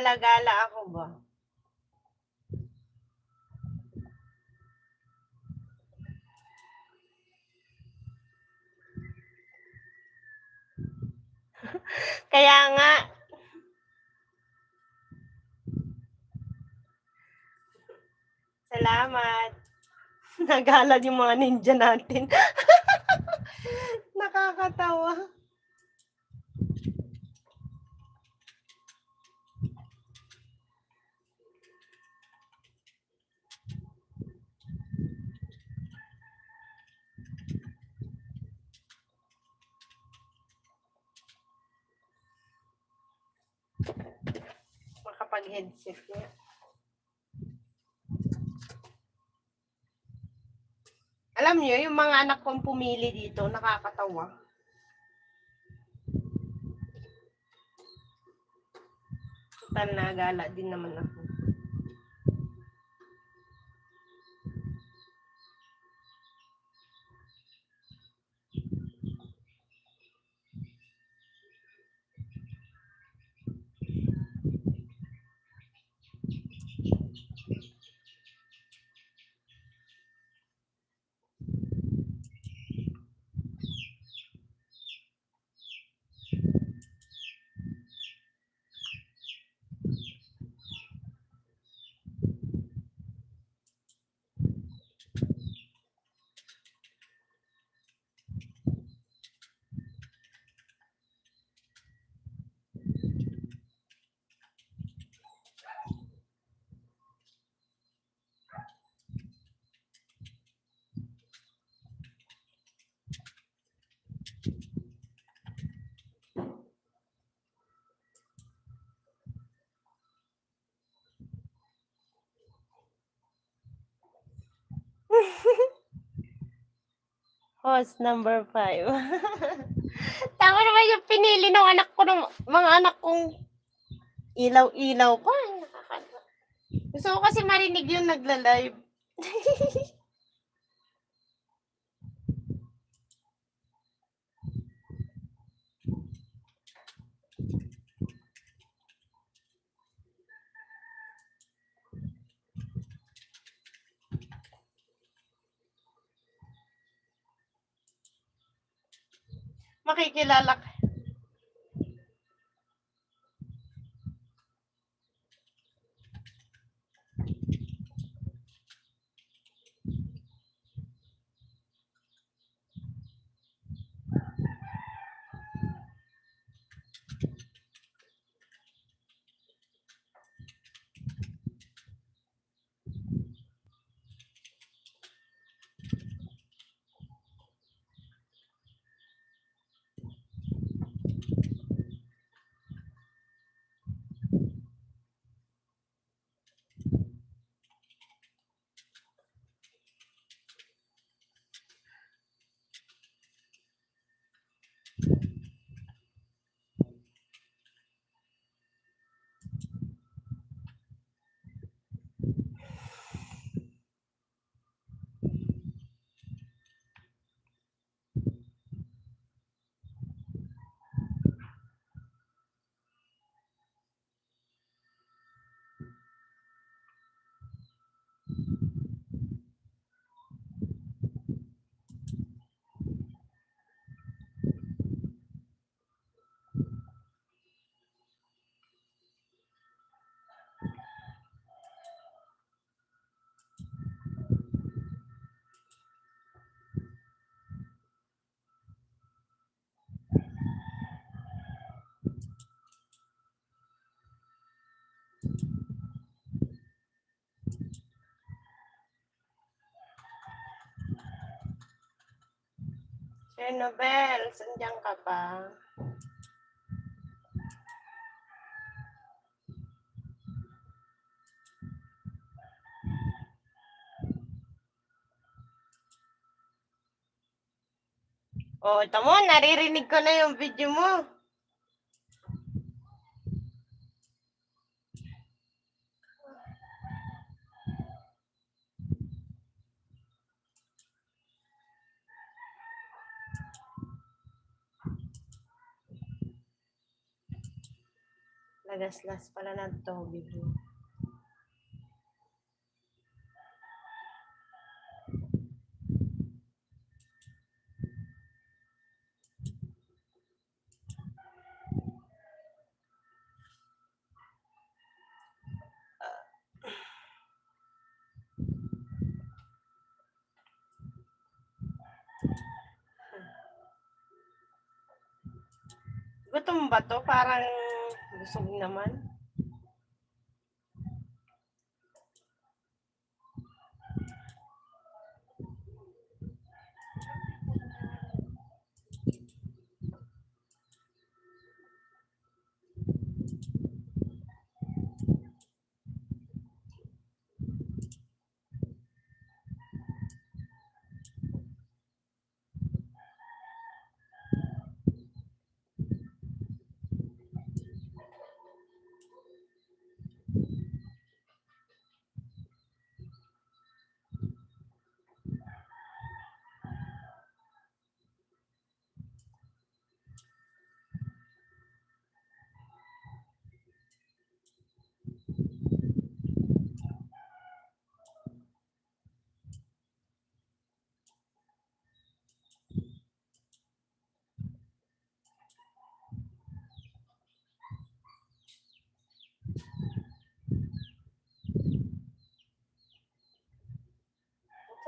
Gala-gala ako ba? Kaya nga, salamat. Nagalag yung mga ninja natin. Nakakatawa. Makapag-headset niya. Alam niyo, yung mga anak kong pumili dito, nakakatawa. Total na gala din naman ako. Host number 5. Tama naman yung pinili ng anak ko, ng mga anak kong ilaw-ilaw pa. Nakakatawa. Gusto ko kasi marinig yung nagla-live. Makikilala ka. Sir Nobel, sandiyan ka pa? Oh, ito mo, naririnig ko na yung video mo. Lagaslas pala ng tubig. Gutom ba to? Parang busog naman.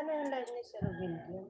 Saan na yung live ni Sir William?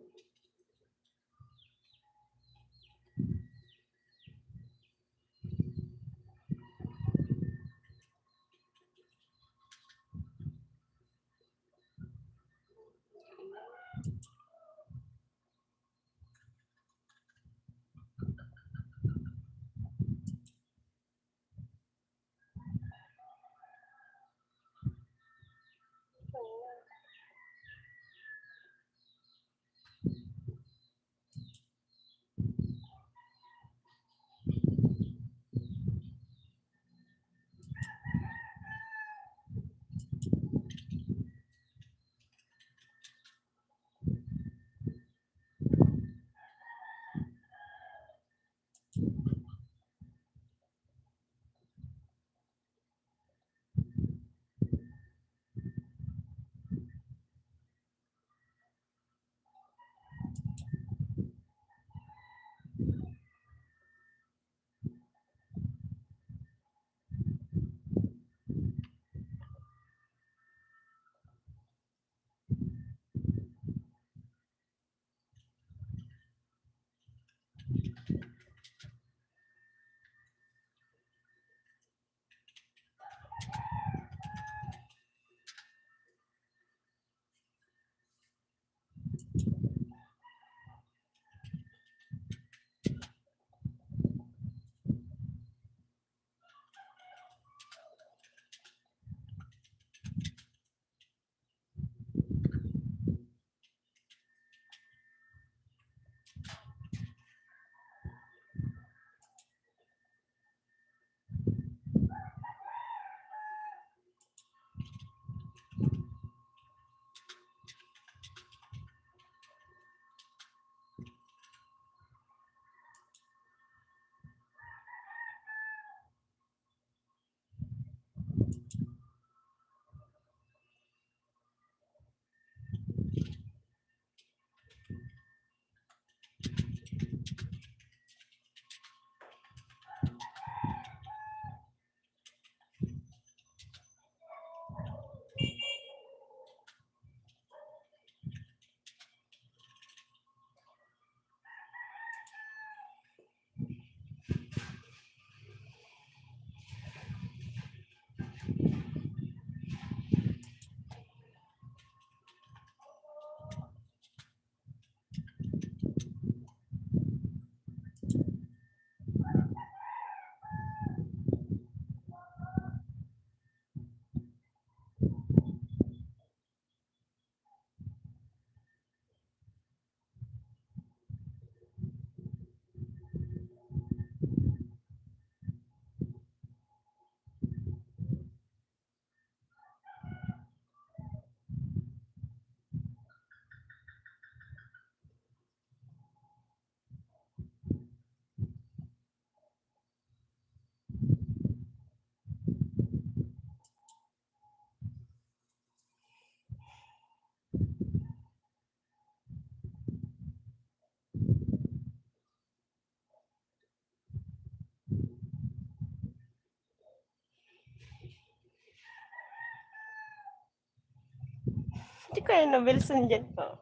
Hindi kaya novels nandyan pa.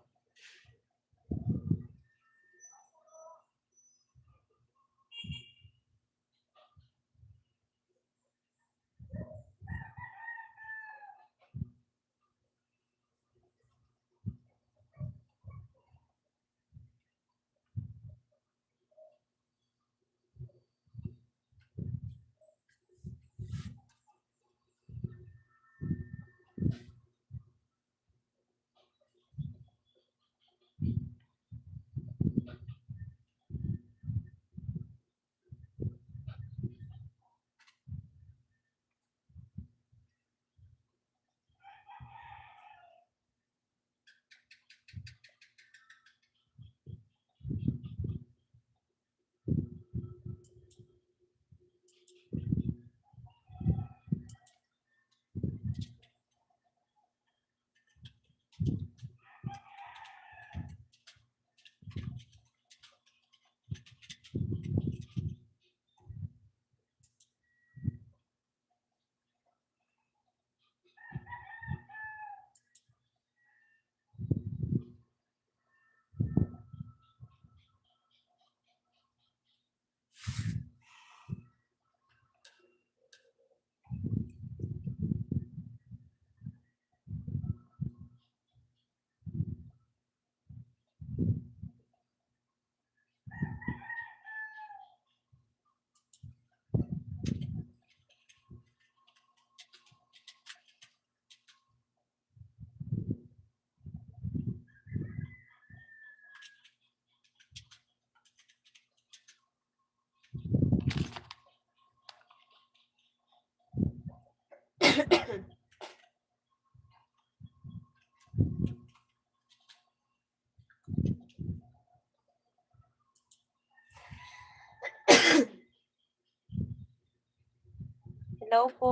Hello po.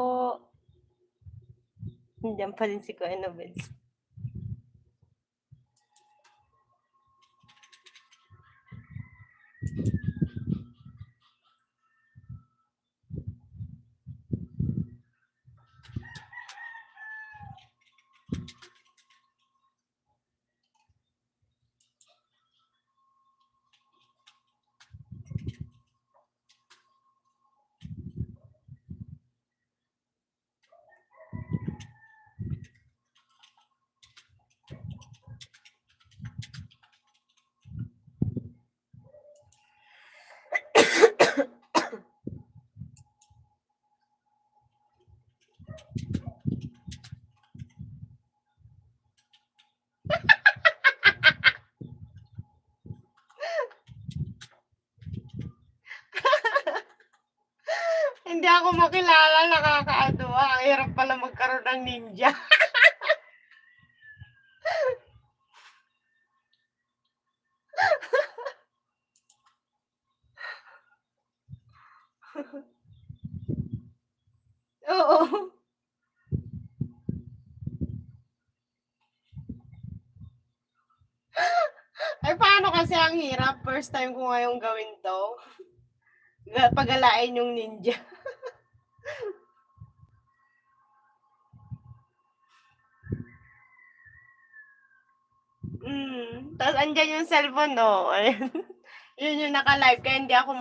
Nandiyan pa rin si Kuya Novels. Hindi ako makilala, nakakaaduwa. Ang hirap pala magkaroon ng ninja. Oo. Ay, paano kasi ang hirap? First time ko ngayong gawin to. Pagalain yung ninja. Tapos andyan yung cellphone, no? Ayan. Yun yung naka-live, kaya hindi ako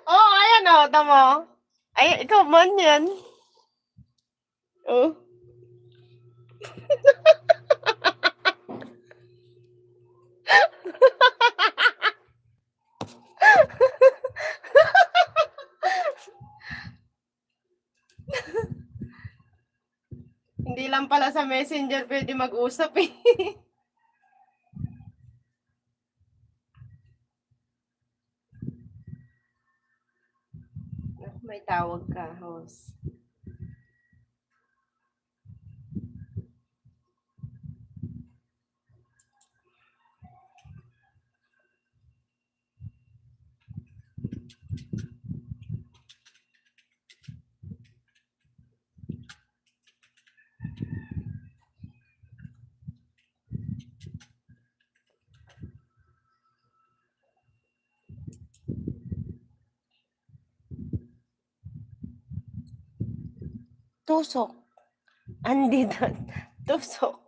Oo, ayan o, tamo. Ay, ikaw man yan. Oh. Hindi lang pala sa messenger pwede mag-usap eh. May tawag ka, host. Tusok. Andito. Tusok.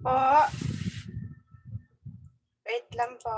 Po. Wait lang po.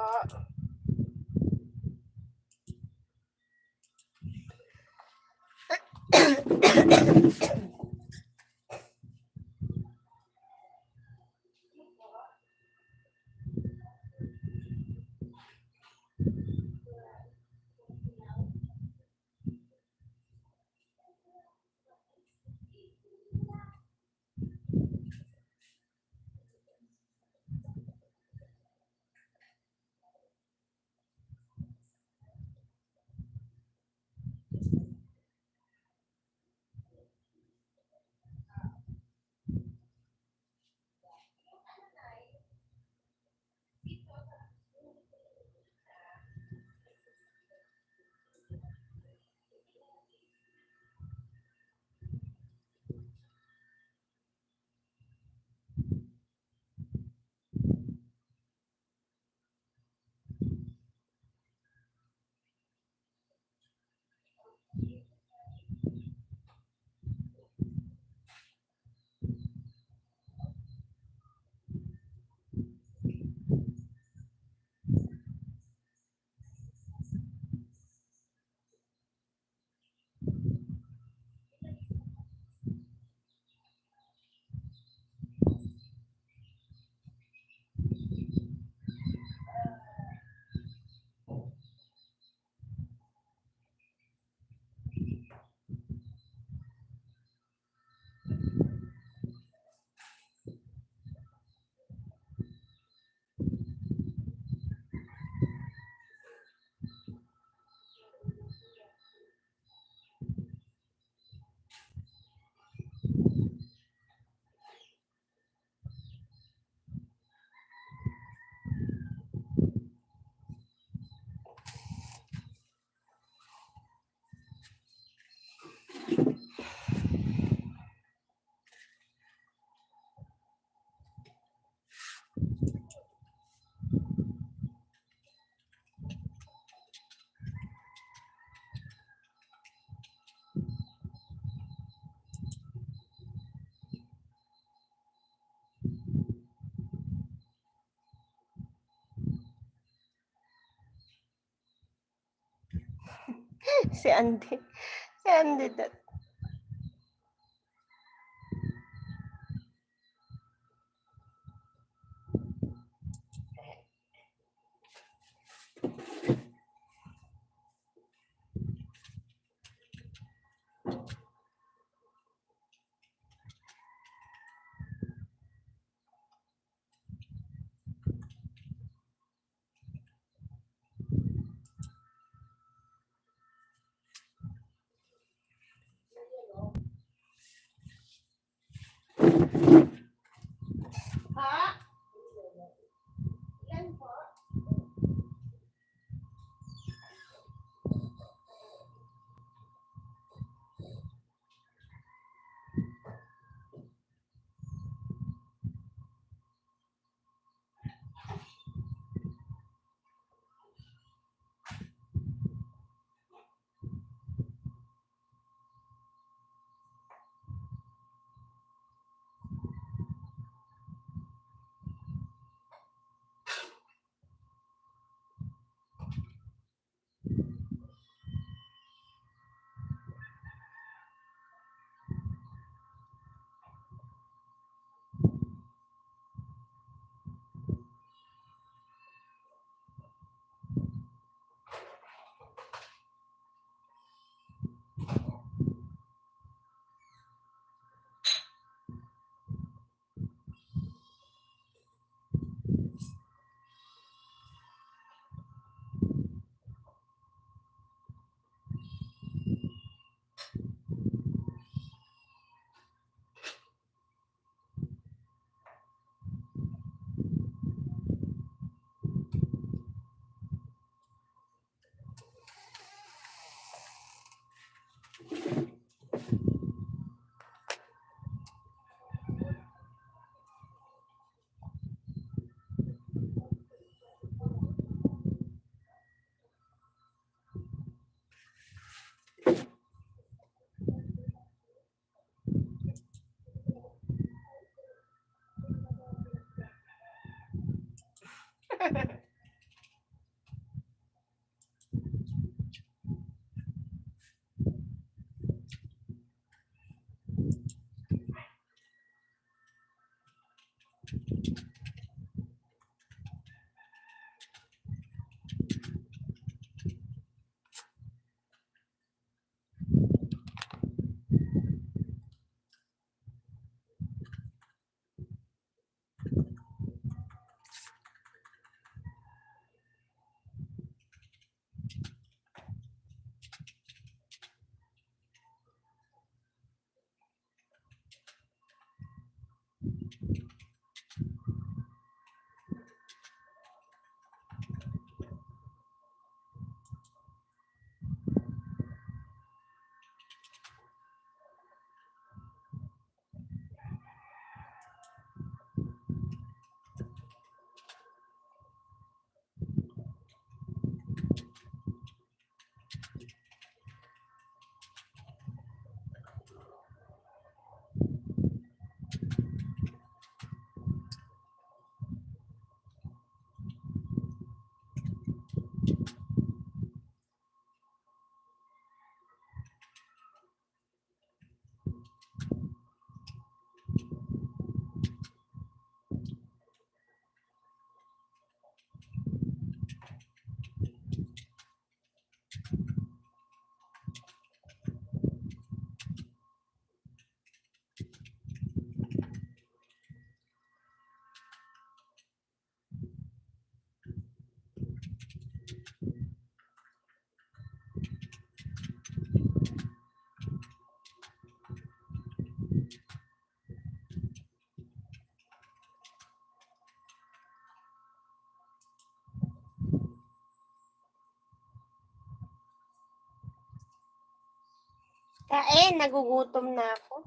Si Andy. Si Andy dat. Ha? Ilan po? Kain, nagugutom na ako.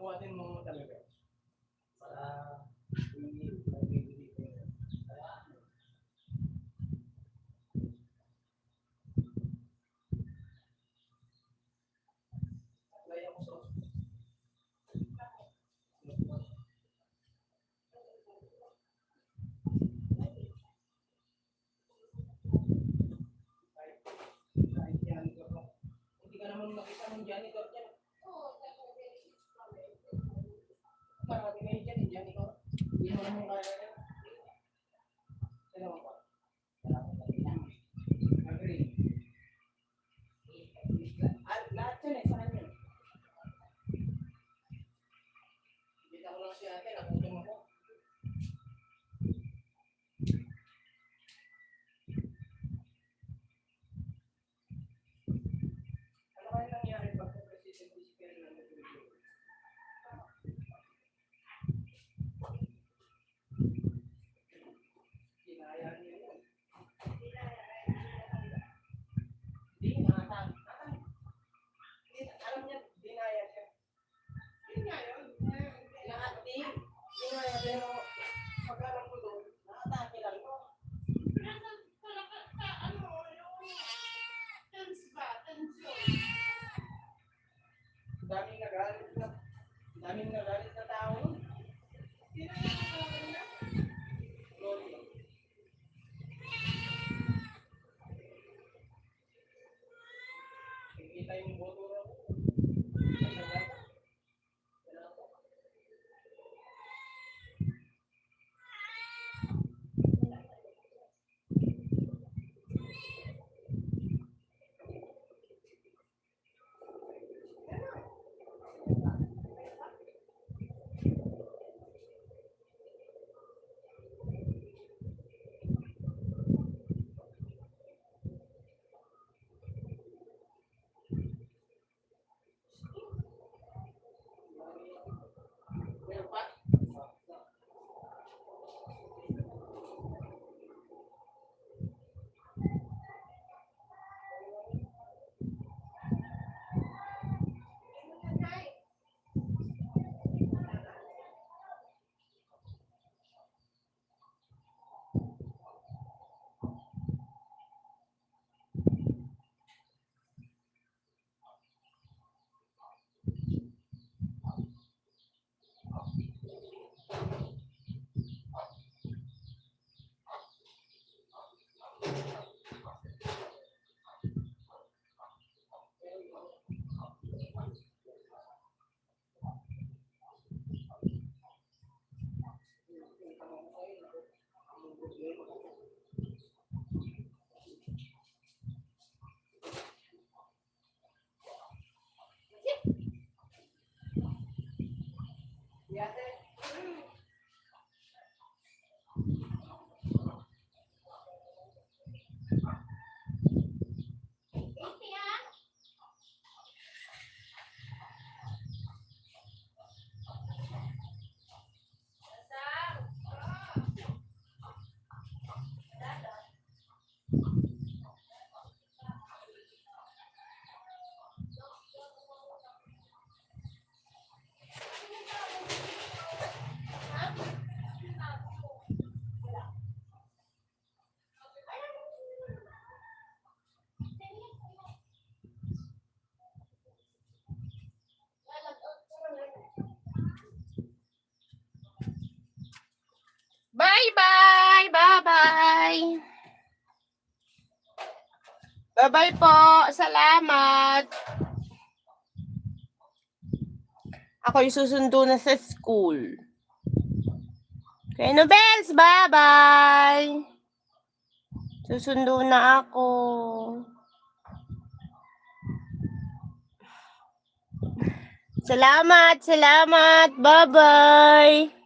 buhatin mo talaga. Para hindi ka naman makita ng janitor dyan. Marami ngayon dyan, janitor. Hindi mo naman kaya yan. Sino mo ba? Agree. Lahat yan eh, saan yun? Kita ko lang si ate, nakutom ako. Ano kaya nangyari pag president si Karen na nag-review? Kinaya niya yun. Hindi, alam niya, dinaya siya. Hindi nga yun. Nakati. Dinaya, pero pag-alam ko doon, nakatake lang ko. Daming nagalit na tao nun. Gloria. Kita yung boto na ko. Meron pa? Yate. Bye-bye! Bye-bye! Bye-bye po! Salamat! Ako yung susundo na sa school. Okay, Nobels! Bye-bye! Susundo na ako. Salamat! Salamat! Bye-bye!